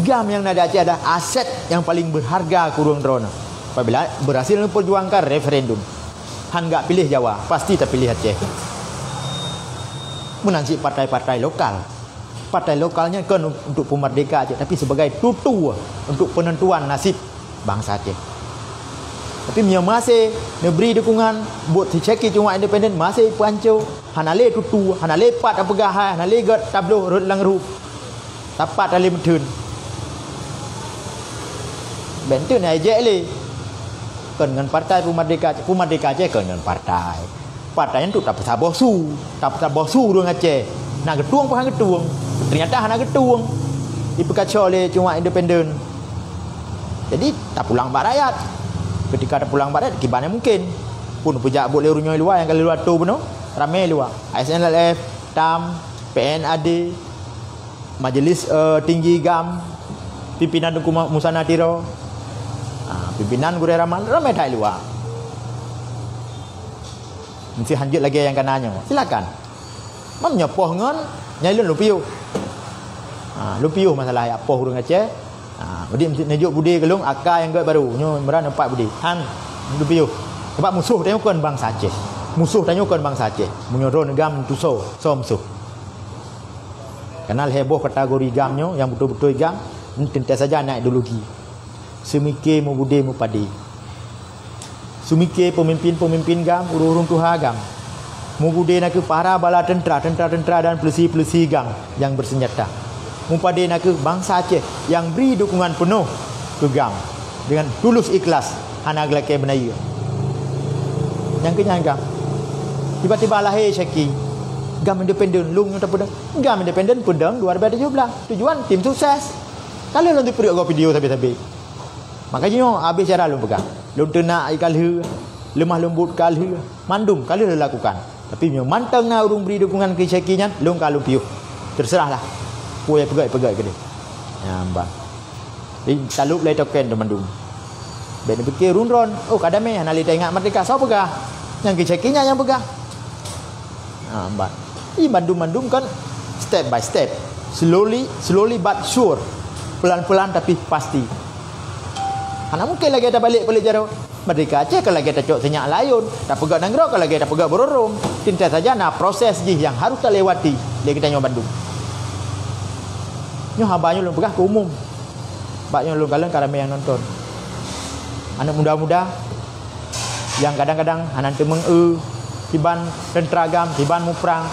GAM nyang na di Aceh adalah aset nyang paling berharga keu ureueng droe nyoe. Apabila berhasil memperjuangkan referendum, han gak piléh Jawa, pasti tapiléh Aceh. Meunan cit partai-partai lokal. Partai lokal nyan kon untuk peumerdeka Aceh, tapi sebagai tutoe untuk penentuan nasib bansa Aceh. Tapi meunyoe maséh neubri dukungan buet si Syeki cuak independen, maséh peuhanco, hana lé tutoe, hana lé pat tapeugah hai, hana lé gèt tabloh rhot lam rup, tapat hana lé meutheun. Bèk teuk na ijek lé. Kon ngon partai peumerdeka, peumerdeka Aceh kon ngon partai. Partai nyan untuk tapeusaboh su, tapeusaboh su ureueng Aceh. Na geutueng peu han geutueng? Ternyata hana geutueng. Ipeukaco lé cuak independen. Jadi, tapulang bak rakyat. Ketika tapulang bak rakyat, kiban nyang mungkin. Pun peujak buet lé ureueng nyoe luwa nyang ka lé luwa to bunoe, ramé luwa. A S N L F, tam, P N A D, Majelis, eh, Tinggi GAM, pimpinan Teungku Ma-, Musa Natiro, ah, pimpinan Gurèe Rahman, ramé that luwa. Meusti hanjeuet lagèe nyang kana nyoe. Silakan. Meunyoe poh ngon, nyan lôn lôn piôh. Ha, lôn piôh masalah jak poh ureueng Aceh. Ha, jadi meusti neujok budé keu lôn, aka nyang gèt barô. Nyoe meuran empat budé. Han, lôn piôh. Sabab musoh tanyoe kon bansa Aceh. Musoh tanyoe kon bansa Aceh. Meunyoe droeneuh GAM tusoe, soe musoh? Karena lhèe boh kategori GAM nyoe, nyang beutôi-beutôi GAM, teuntèe saja na ideologi. Seumike mubudé mupadé. Seumike peumimpin-peumimpin GAM, ureueng-ureueng tuha GAM. Mubudé nakeuh para bala teuntra, teuntra-teuntra dan peulisi-peulisi GAM nyang beuseunjata. Mupadé nakeuh bansa Aceh nyang bri dukungan peunoh keu GAM deungon tulus ikhlas, hana geulakèe beunayeue. Nyang keu nyan GAM. Tiba-tiba lahé Syeki. GAM independen, lôn nyoe tapeudong. GAM independen peudong dua ribèe tujoh blah. Tujuan tim sukses. Ka lheueh lôn teupeureuet goe video sabe-sabe. Maka jinoe habéh cara lôn peugah. Lôn teunak ié ka lheueh, leumah leumbot ka lheueh, mandum ka lheueh lôn lakukan. Tapi meunyoe mantong na ureueng bri dukungan keu Syeki nyan, lôn ka lôn piôh. Teuseurahlah. Peue nyang peugah, peugah keudeh. Nyan ban. Jadi, talop lé token teuh mandum. Bèk neupike rundron, oh, ka damé, hana lé taingat merdeka. Soe peugah? Nyang keu Syeki nyan nyang peugah. Ha, ban. Ih, bandum-bandum kan step by step. Slowly, slowly but sure. Pelan-pelan tapi pasti. Hana mungkin lagèe tabalek-balek jaroe. Merdeka Aceh kan lagèe tacok sinyak layôn. Tapeugöt nanggroe kan lagèe tapeugöt beururôm. Teuntèe saja na proses jih nyang harôh talewati lé geutanyoe bandum. Nyoe haba nyoe lôn peugah keu umum. Bak nyoe lôn kalon ka ramé nyang nonton. Aneuk muda-muda nyang kadang-kadang hana teumeung eu, kiban teuntra GAM, kiban muprang.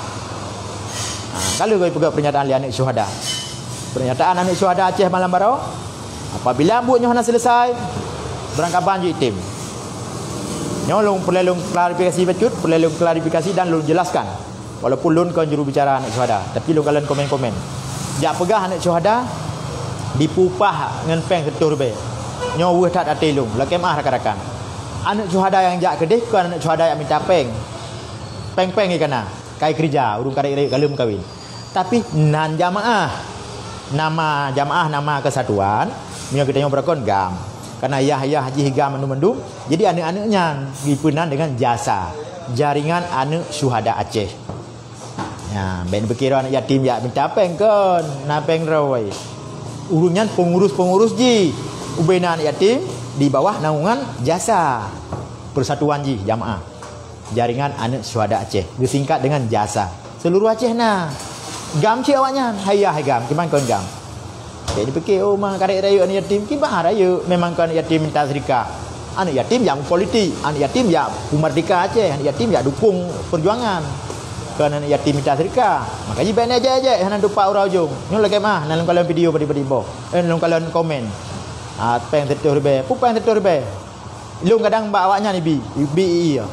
Ha, ka lheueh geupeugah pernyataan lé aneuk syuhada. Pernyataan aneuk syuhada Aceh malam baroe, apabila buet nyoe hana selesai, beurangkaban jeuet item. Nyoe lôn peureulèe lôn klarifikasi bacut, peureulèe lôn klarifikasi dan lôn jelaskan. Walaupun lôn kon juru bicara aneuk syuhada, tapi lôn kalon komen-komen. Jak peugah aneuk syuhada dipeupah ngon péng sireutôh ribèe. Nyoe weueh that até lôn, lakèe meu'ah rakan-rakan. Aneuk syuhada nyang jak keudeh kon aneuk syuhada nyang minta péng. Péng-péng jih ka na, ka jikeureuja, ureueng karek-rayek ka lheueh meukawen. Tapi nan jamaah. Nama jamaah, nama keusatuan, meunyoe geutanyoe beurakon GAM. Karena yah-yah jih GAM mandum-mandum, jadi aneuk-aneuk nyan jipeunan deungon JASA, Jaringan Aneuk Syuhada Aceh. Nyan, bèk neupike droe aneuk yatim jak minta péng kon, na péng droe. Ureueng nyan pengurus-pengurus jih. Ubé na aneuk yatim di bawah naungan JASA. Persatuan jih jamaah. Jaringan Aneuk Syuhada Aceh. Geusingkat deungon JASA. Seluruh Aceh na. GAM cit awaknyan. Hai yah hai GAM, kiban kon GAM. Bèk neupike, oh, ma karek-rayek aneuk yatim, kiban rayek, memang kon aneuk yatim minta seudeukah. Aneuk yatim jak meupolitik, aneuk yatim jak peumerdeka Aceh, aneuk yatim jak dukong peujuangan. Kon aneuk yatim minta seudeukah. Maka jih bèk neuejek-ejek, hana teupat uroe ujong. Nyoe lakèe meu'ah, na lôn kalon video badi-badi boh. Eh, lôn kalon komen. Ah, péng sireutôh ribèe. Peue péng sireutôh ribèe? Lôn kadang bak awaknyan ibi, ibi ié.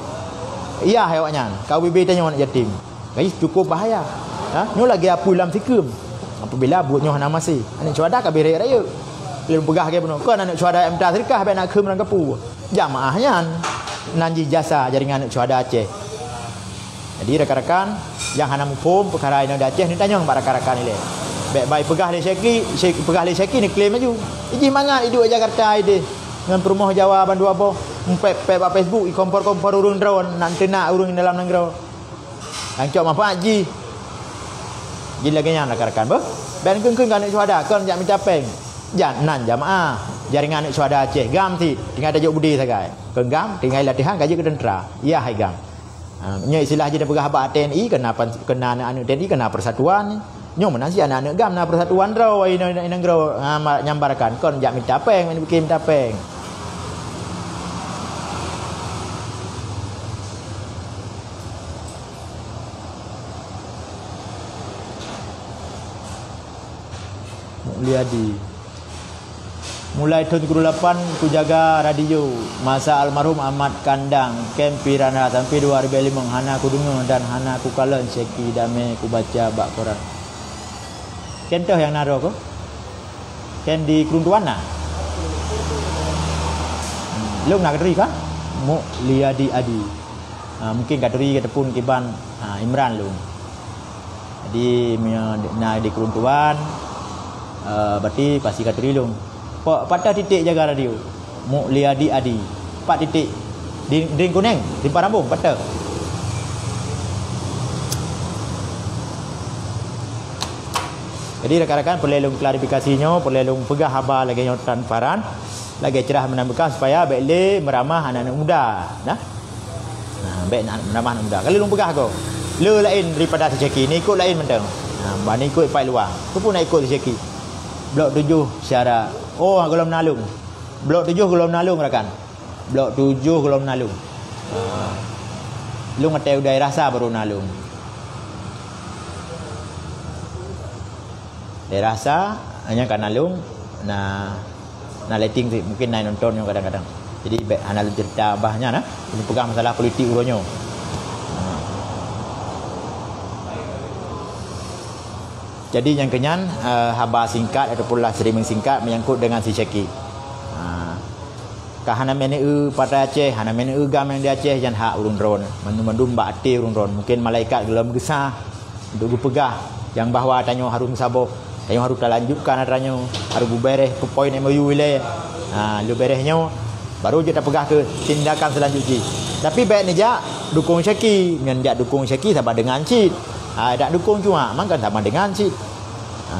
Yah hai awaknyan, ka ubé-bé tanyoe aneuk yatim. Jadi cukup bahaya. Ha? Nyoe lagèe apui lam sikeuem. Apabila buet nyoe hana maséh, aneuk syuhada ka bèk rayek-rayek. Lôn peugah lagèe bunoe, kon aneuk syuhada nyang minta seudeukah bèk na kheun lam gapu. Jamaah nyan, nan jih JASA, Jaringan Aneuk Syuhada Aceh. Jadi rakan-rakan nyang hana muphom peukara inoe di Aceh, neutanyong bak rakan-rakan ilée. Bék bai peugah lé Syeki, Syeki peugah lé Syeki neuklaim laju. Jih mangat iduek Jakarta ideh ngon peurumoh Jawa bandua boh, mupék-pék bak Facebook, ikompor-kompor ureuëng droe, nak teunak ureuëng dalam nanggroe. Nyang cok manfaat jih. Jih lagée nyan rakan-rakan beuh. Bék kheun-kheun keu aneuëk syuhada kon jak mita péng. Jan nan jamaah jaringan aneuëk syuhada Aceh, GAM cit, tinggai tajok beudé sagai. Kon GAM, tinggai latihan ka jeuet keu teuntra. Iya hai GAM. Ha, nyoe istilah jih tapeugah bak TNI, keu na pan-, keu na aneuëk-aneuëk TNI, keu na persatuan. Nyoe meunan cit aneuëk-aneuëk GAM na persatuan droe, inoe, inoe, inoe, ha, ma-, nyambarkan. Kon jak mita péng, main bikin mita péng. Mulyadi. Mulai thon sikureueng lapan kujaga radio masa almarhum Ahmad Kandang, kem Pirana sampai dua ribu lima hana kudeungoe dan hana kukalon Syeki damé kubaca bak koran. Ken toh nyang na droe ko? Ken di Krueng Tuan na? Hmm, lôn na katuri kan? Mulyadi Adi. Ha, mungkin katuri katapun kiban, ha, Imran lôn. Jadi meunyoe na di Krueng Tuan, eh, berarti pasti katuri lôn. Pa-, pat titik jaga radio? Mulyadi Adi. Pat titik. Di Dring Kuneng, Simpang Rambong, pat. Jadi rakan-rakan, peureulée lôn klarifikasi nyoe, peureulée lôn peugah haba lagée nyoe transparan, lagée cerah meunan beukah supaya bék lé meuramah aneuëk-aneuëk muda. Nah. Nah, bék na-, meuramah aneuëk muda. Ka lheueh lôn peugah ko, le laén daripada si Syeki, ni ikot laén mantong. Nah, ban ikot pat luwa. Keupeue na ikot si Syeki? Blok tujoh syara. Oh, gohlom na lôn. Blok tujoh gohlom na lôn rakan. Blok tujoh gohlom na lôn. Lôn watée u daerah sa baru na lôn. Daerah sa, hanya ka na lôn, na, na letting sih. Mungkin na nonton nyoe kadang-kadang. Jadi bék hana lôn cerita bah nyan, nah. Lôn peugah masalah politik uroe nyoe. Ha. Jadi nyang keunyan, eh, haba singkat ataupun live streaming singkat menyangkut dengan si Syeki. Ha. Ka hana meuneue partai Aceh, hana meuneue GAM nyang di Aceh, nyan hak ureuëng droe. Mandum-mandum bak até ureuëng droe. Mungkin malaikat geulom geusa untuk geupeugah nyang bahwa tanyoe harôh meusaboh, tanyoe harôh talanjutkan atra nyoe, harôh geubeureh keu poin M O U ilée. Ha, lheueh beureh nyoe, baru jeuet tapeugah keu tindakan seulanjut jih. Tapi bék neujak dukong Syeki, ngon jak dukong Syeki sama dengan cit. Ha, dak dukong cuma, mangkan sama dengan cit. Ha.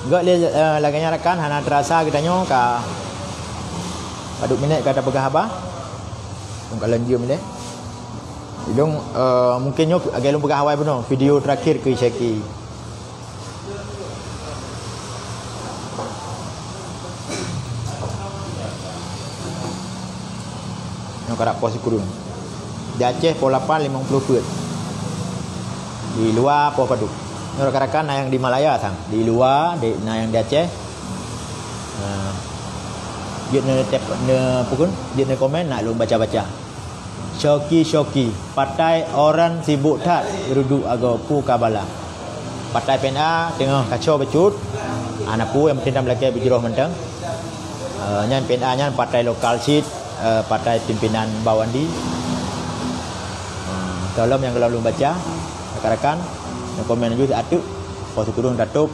Gok lé, eh, lagée nyan rakan, hana teurasa geutanyoe ka padub minét ka tapeugah haba. Lôn ka lôn jeuem ilée. Ilôn, eh, mungkin nyoe lagée lôn peugah awai bunoe, video terakhir keu Syeki. Nyoe karab poh sikureueng. Di Aceh poh lapan limong ploh peuet. Di luwa poh padub. Nyoe rakan-rakan na nyang di Malaya sang. Di luwa, di, na nyang di Aceh. Ha. Jeuet neutep, ne, apa kun? Jeuet neukomen, nak lôn baca-baca. Syoki-syoki, patai orang sibuk that rudu ago pu kabala. Patai P N A teungoh kacau bacut, hana peue nyang penting dan meulakée beujroh mantong. Eh, nyan P N A nyan patai lokal cit, eh, patai pimpinan Bawandi. Eh, tolong nyang gohlom lôn baca, rakan-rakan, nyang komen laju ateueh, poh sikureueng tatôb.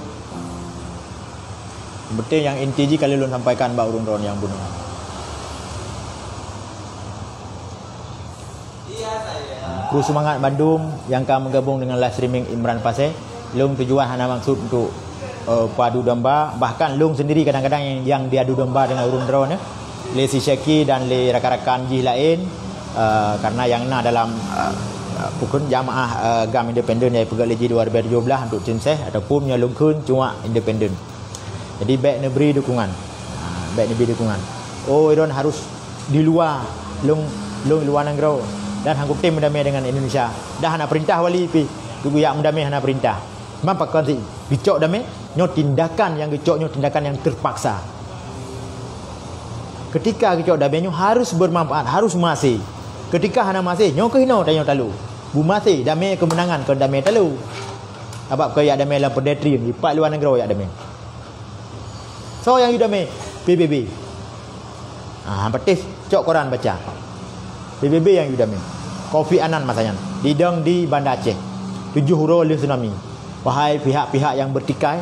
Yang penting nyang inti jih ka lheueh lôn sampaikan bak ureuëng droe nyang bunoe. Kru seumangat bandum nyang ka meugabong deungon live streaming Imran Pasé. Lôn tujuan hana maksud untuk, eh, padu domba, bahkan lôn sendiri kadang-kadang nyang, nyang diadu domba deungon ureuëng droe nyoe, lé si Syeki dan lé rakan-rakan jih laén, eh, karena nyang na dalam, eh, eh, pukon jamaah, eh, GAM independen nyang peugah lé jih dua ribu tujuh belas untuk tim ses ataupun nyoe lôn kheun cuma independen. Jadi bék neubri dukungan. Ha, bék neubri dukungan. Oh, Iron harus di luwa, lôn, lôn luwa nanggroe dan han kutem meudamé dengan Indonesia. Dah hana perintah wali pih, geujak meudamé hana perintah. Man pakon si geucok damé, nyoe tindakan nyang geucok nyoe tindakan nyang terpaksa. Ketika geucok damé nyoe harus bermanfaat, harus meuhasé. Ketika hana meuhasé, nyoe keuh inoe tanyoe talo. Beumaté damé keumeunangan kon damé talo. Sabab keu jak damé lam peudeh trien, ipak luwa nanggroe jak damé. Soe nyang yue damé? P B B. Ah, patéh cok koran baca. P B B nyang yue damé. Kofi Annan masa nyan. Didong di Banda Aceh. Tujoh uroe lheueh tsunami. Wahai pihak-pihak yang bertikai,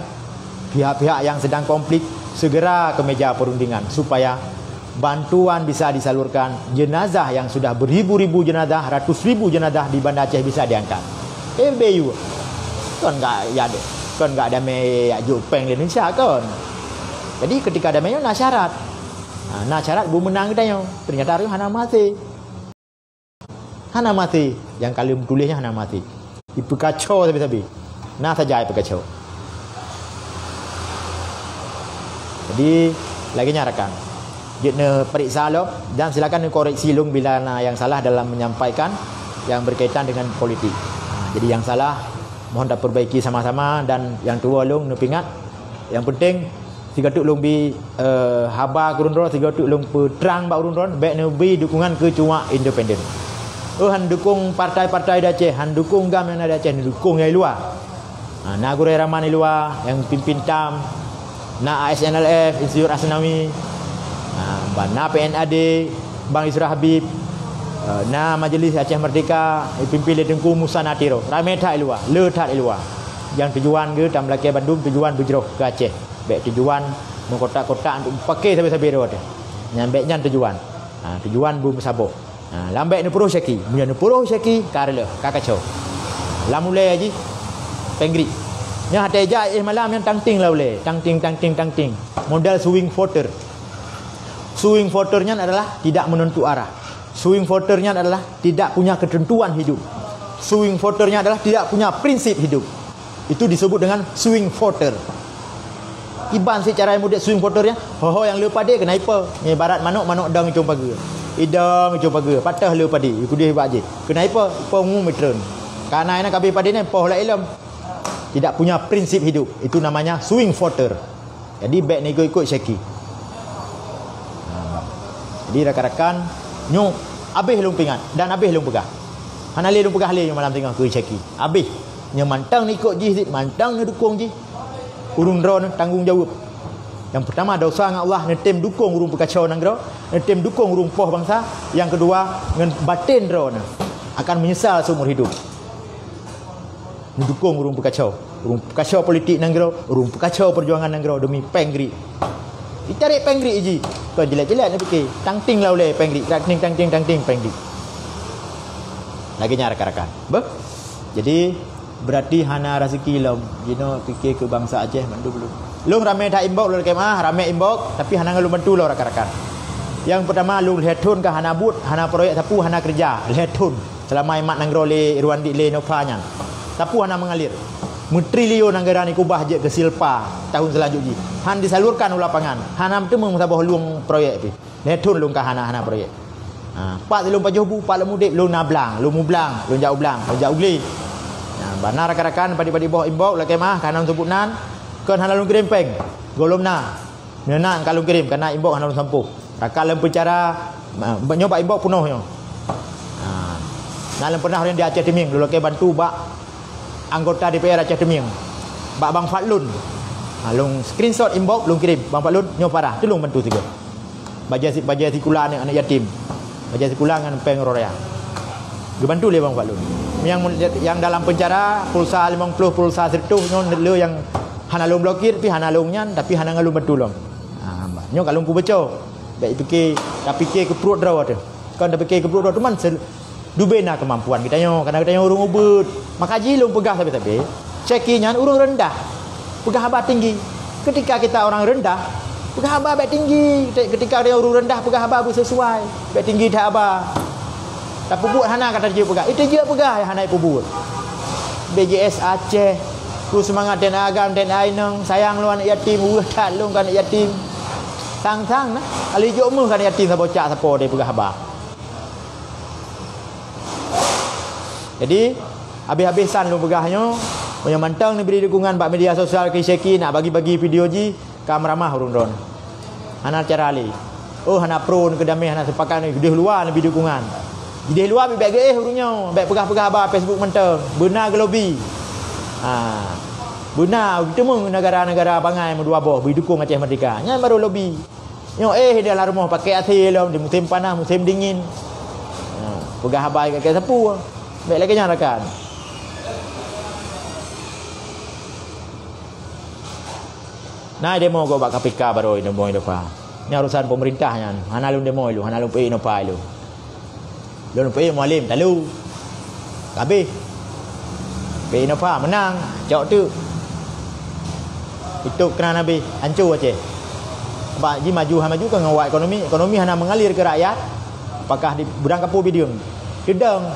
pihak-pihak yang sedang konflik, segera ke meja perundingan supaya bantuan bisa disalurkan. Jenazah yang sudah beribu-ribu jenazah, ratus ribu jenazah di Banda Aceh bisa diangkat. Eh, B U. Kon gak ya deh. Kon gak damé jak jok péng di Indonesia kon. Jadi ketika damé nyoe na syarat. Ha, na syarat bu meunang geutanyoe. Ternyata areuh hana maté. Hana maté. Nyang ka lheueh tuléh nyan hana maté. Ipeukaco sabe-sabe. Na saja ipeukaco. Jadi, lagée nyan rakan. Jeuet neuperiksa lom dan silakan neukoreksi lôn bila na nyang salah dalam menyampaikan yang berkaitan dengan politik. Ha, jadi nyang salah mohon taperbaiki sama-sama dan nyang tuwoe lôn neupeuingat. Nyang penting sigoe teuk lôn bi, eh, haba keu ureuëng droe, sigoe teuk lôn peutrang bak ureuëng droe, bék neubi dukungan keu cuak independen. Oh, han dukung partai-partai di Aceh, han dukung GAM nyang na di Aceh, neudukung nyang di luwa. Ha, na Gurée Rahman di luwa nyang pimpin tam, na A S N L F, Institut Asnawi, ha, ba na P N A D, Bang Isra Habib, eh, na Majelis Aceh Merdeka, dipimpin lé Teungku Musa Natiro. Ramé that di luwa, le that di luwa. Nyang tujuan geuh tam lakée bandum tujuan beujroh keu Aceh. Bék tujuan meukotak-kotak untuk paké sabe-sabe droe teuh. Nyan bék nyan tujuan. Ha, tujuan beumeusaboh. Ha, lam bék neupuroh syaki. Meunyoe neupuroh syaki, ka reuloh, ka kacau. Lam ulée jih, péng grik. Nyan até jak éh malam nyan tangting lam ulée. Tangting, tangting, tangting. Model swing voter. Swing voter nyan adalah tidak menentu arah. Swing voter nyan adalah tidak punya ketentuan hidup. Swing voter nyan adalah tidak punya prinsip hidup. Itu disebut dengan swing voter. Kiban cit cara nyang mudik swing voter nyan, ho-ho nyang le padé keunan ipoh. Nyan ibarat manok, manok dong icong pageue. Idong icong pageue, patah le padé, ikudeh bak jih. Keunan ipoh, ipoh ngu mitreun. Kana inan kabeh padé nyan poh lom ilom. Tidak punya prinsip hidup. Itu namanya swing voter. Jadi bék neuikot-ikot syaki. Ha. Jadi rakan-rakan, nyoe abéh lôn peuingat dan abéh lôn peugah. Hana lé lôn peugah lé nyoe malam singoh keu syaki. Abéh. Nyoe mantong neuikot jih cit, mantong neudukung jih. Ureuëng droeneuh tanggong jaweueb. Nyang peurtama dosa ngon Allah, neutem dukung ureuëng peukaco nanggroe, neutem dukung ureuëng poh bansa. Nyang keudua ngon baten droeneuh akan meunyeusal seumur hidup. Neudukung ureuëng peukaco, ureuëng peukaco politik nanggroe, ureuëng peukaco peujuangan nanggroe deumi péng grik. Itarek péng grik jih. Kon jilek-jilek neupike, tangting lam ulée péng grik, tangting, tangting, tangting péng grik. Lagée nyan rakan-rakan. Beuh? Jadi berarti hana raseuki lom. Jinoe pike keu bansa Aceh mandum lom. Lôn ramé that inbox lôn lakée meuah, ramé inbox, tapi hana ngon lôn bantu lom rakan-rakan. Nyang peurtama lôn lhée thon ka hana buet, hana proyek sapeue, hana keureuja, lhée thon. Seulama imat nanggroe lé Irwandi lé Nova nyan. Sapeue hana meungalir. Meutrilion anggaran ikubah jeuet keu Silpa tahun seulanjut jih. Han disalurkan u lapangan. Hana meuteumé meusaboh lueng proyek pih. Lhée thon lôn ka hana-hana proyek. Ha, pat lôn pajoh bu, pat lôn udeb, lôn na blang, lôn mublang, lôn jak u blang, lôn jak u glé. Ha, bana rakan-rakan padit-padit boh inbox lakée meuah ka hana lôn seubut nan, kon hana lôn kirém péng. Gohlom na. Nyoe na ka lôn kirém, kana inbox hana lôn sampôh. Rakan lam penjara, ma-, nyoe bak inbox peunoh nyoe. Ha. Na lôn pernah ureuëng di Aceh Teumieng, lôn lakée bantu bak anggota D P R Aceh Teumieng. Bak Bang Fadlun. Ha, lôn screenshot inbox, lôn kirém. Bang Fadlun, nyoe parah, tulông bantu sigoe. Bajée si-, bajée sikula aneuëk, aneuëk yatim. Bajée sikula ngon péng raya. Geubantu lé Bang Fadlun. Nyang, nyang dalam penjara, pulsa limong ploh, pulsa seratus nyoe le nyang hana lôn blokir, tapi hana lôn nyan, tapi hana ngon lôn bantu lom. Ha, nyoe ka lôn peubaco. Bék pike, tapike keu pruet droe teuh. Kon tapike keu pruet droe teuh man se-, dubena keumampuan geutanyoe, karena geutanyoe ureuëng ubit. Maka jih lôn peugah sabe-sabe, syaki nyan ureuëng reundah peugah haba tinggi. Ketika kita orang rendah, peugah haba bék tinggi. Ketika ureuëng reundah peugah haba beusesuai, bék tinggi that haba. Tapeubuet hana ka tajeuet peugah. Itu jeuet peugah nyang hana ipeubuet. B J S Aceh, kru seumangat T N A GAM, T N A inong, sayang lôn aneuëk yatim, weueh that lôn keu aneuëk yatim. Sang-sang na, kali jok meuh keu aneuëk yatim saboh cak sapo deh peugah haba. Jadi, habéh-habéh san lôn peugah nyoe, meunyoe mantong neubri dukungan bak media sosial keu syaki nak bagi-bagi video jih, ka meuramah ureuëng droeneuh. Hana cara lé. Oh, hana pro keu damé, hana seupakat, deh luwa neubi dukungan. Deh luwa bék geuéh ureuëng nyoe, bék peugah-peugah haba Facebook mantong. Beuna geulobi. Ha. Beuna, teuma negara-negara bangai meudua boh beudukong Aceh Merdeka. Nyan baru lobi. Nyoe, eh, di dalam rumoh pakai AC lom, di musim panas, musim dingin. Ha, peugah haba keu sapeue. Bèk lagèe nyan rakan. Na demo gob bak K P K baru demo Indopa. Nyan urusan pemerintah nyan. Hana lôn demo lôn, hana lôn peuék Indopa lôn. Lôn peuék Mualem talu. Habéh. Peuék Indopa meunang, cok teuk. Itôb keunan habéh, hanco Aceh. Bak jimaju, han maju kan ngon wak ekonomi, ekonomi hana mengalir keu rakyat. Apakah di, beudang kapô bideueng? Teudong.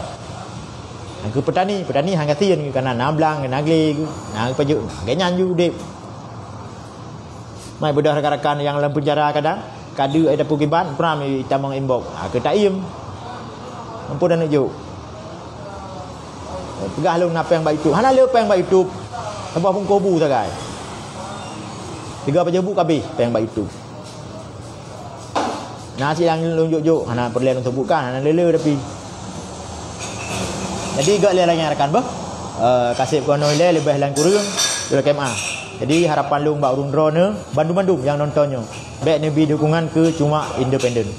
Nyang keu peutani, peutani han gasien geuh, kana na blang, na glé geuh, na geupajoh, lagèe nyan ju udép. Mai beudôh rakan-rakan nyang lam peunjara kadang, ka deuek ai tapeugibat, pram itamong inbox. Ha, keu taiem. Ampôn aneuk jok. Peugah lôn na péng bak YouTube. Hana le péng bak YouTube. Saboh bungkôh bu sagai. Tiga pajoh bu ka abéh péng bak YouTube. Na cit nyang lôn jok-jok, hana peureulèe lôn sebutkan, hana le-le tapi. Jadi, göt lé lagèe nyan rakan beuh. Eh, kaseb keunoe ilèe leubeh lam kureueng, lôn lakèe meu'ah. Jadi, harapan lôn bak ureueng droeneuh, bandum-bandum nyang nonton nyoe, bèk neubi dukungan keu cuma independen.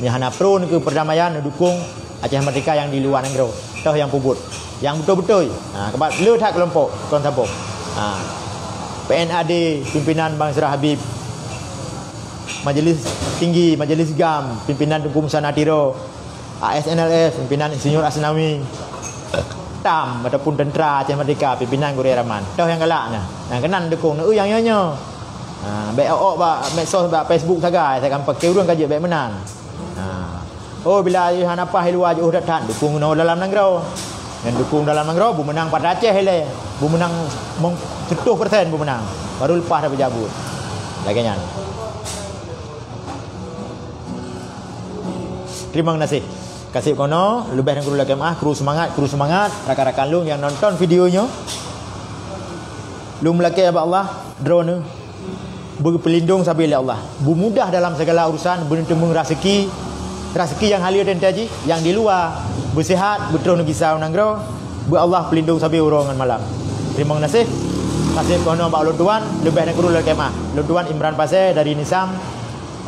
Nyang hana pro keu perdamaian, neudukong Aceh Merdeka nyang di luwa nanggroe. Toh nyang peubuet. Nyang beutôi-beutôi. Ha, keubah le that keulompok, kon saboh. Ha. P N A D, pimpinan Bang Isra Habib. Majelis Tinggi, Majelis gam, pimpinan Teungku Musa Natiro, A S N L F, pimpinan Insinyur Asnawi, tam ataupun tentera Aceh Merdeka, pimpinan Gurèe Rahman. Toh nyang galak nyan. Nyang keunan dukong, neu nyang nyoe-nyoe. Ha, bèk ôk-ôk bak medsos, bak Facebook sagai, sagai pakai ureueng ka jeuet bèk meunan. Ha. Oh, bila hana paih luwa jiôh that-that, dukong keunoe dalam nanggroe. Nyang dukong dalam nanggroe, beumeunang pat Aceh ilèe. Beumeunang mong-, seutoh persen beumeunang. Baru leupah dapeujabeut. Lagèe nyan. Terima kasih. Kaseb keunoe, leubeh dan kureueng lakèe meu'ah, kru seumangat, kru seumangat, rakan-rakan lôn nyang nonton video nyoe. Lôn meulakèe bak Allah, droeneuh beupeulindong sabe lé Allah. Beumudah dalam segala urusan, beuneuteumeung raseuki, raseuki nyang haleue teuntèe jih, nyang di luwa, beuseuhat, beutroh neugisa u nanggroe, beu Allah peulindong sabe uroe ngon malam. Terima kasih. Kaseb keunoe bak ulôn tuan, leubeh dan kureueng lakèe meu'ah. Ulôn tuan Imran Pasè dari Nisam,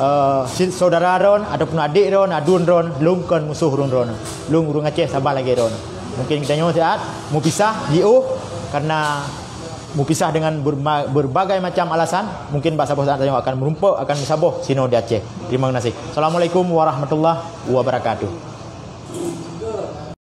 eh, si-, saudara droen ataupun adék droen, aduen droen, lôn kon musoh ureueng droen. Lôn ureueng Aceh sama lagèe droen. Mungkin geutanyoe siat meupisah jiôh karena meupisah dengan berma-, berbagai macam alasan. Mungkin bak saboh saat tanyoe akan meurumpok, akan meusaboh sinoe di Aceh. Terima kasih. Assalamualaikum warahmatullahi wabarakatuh.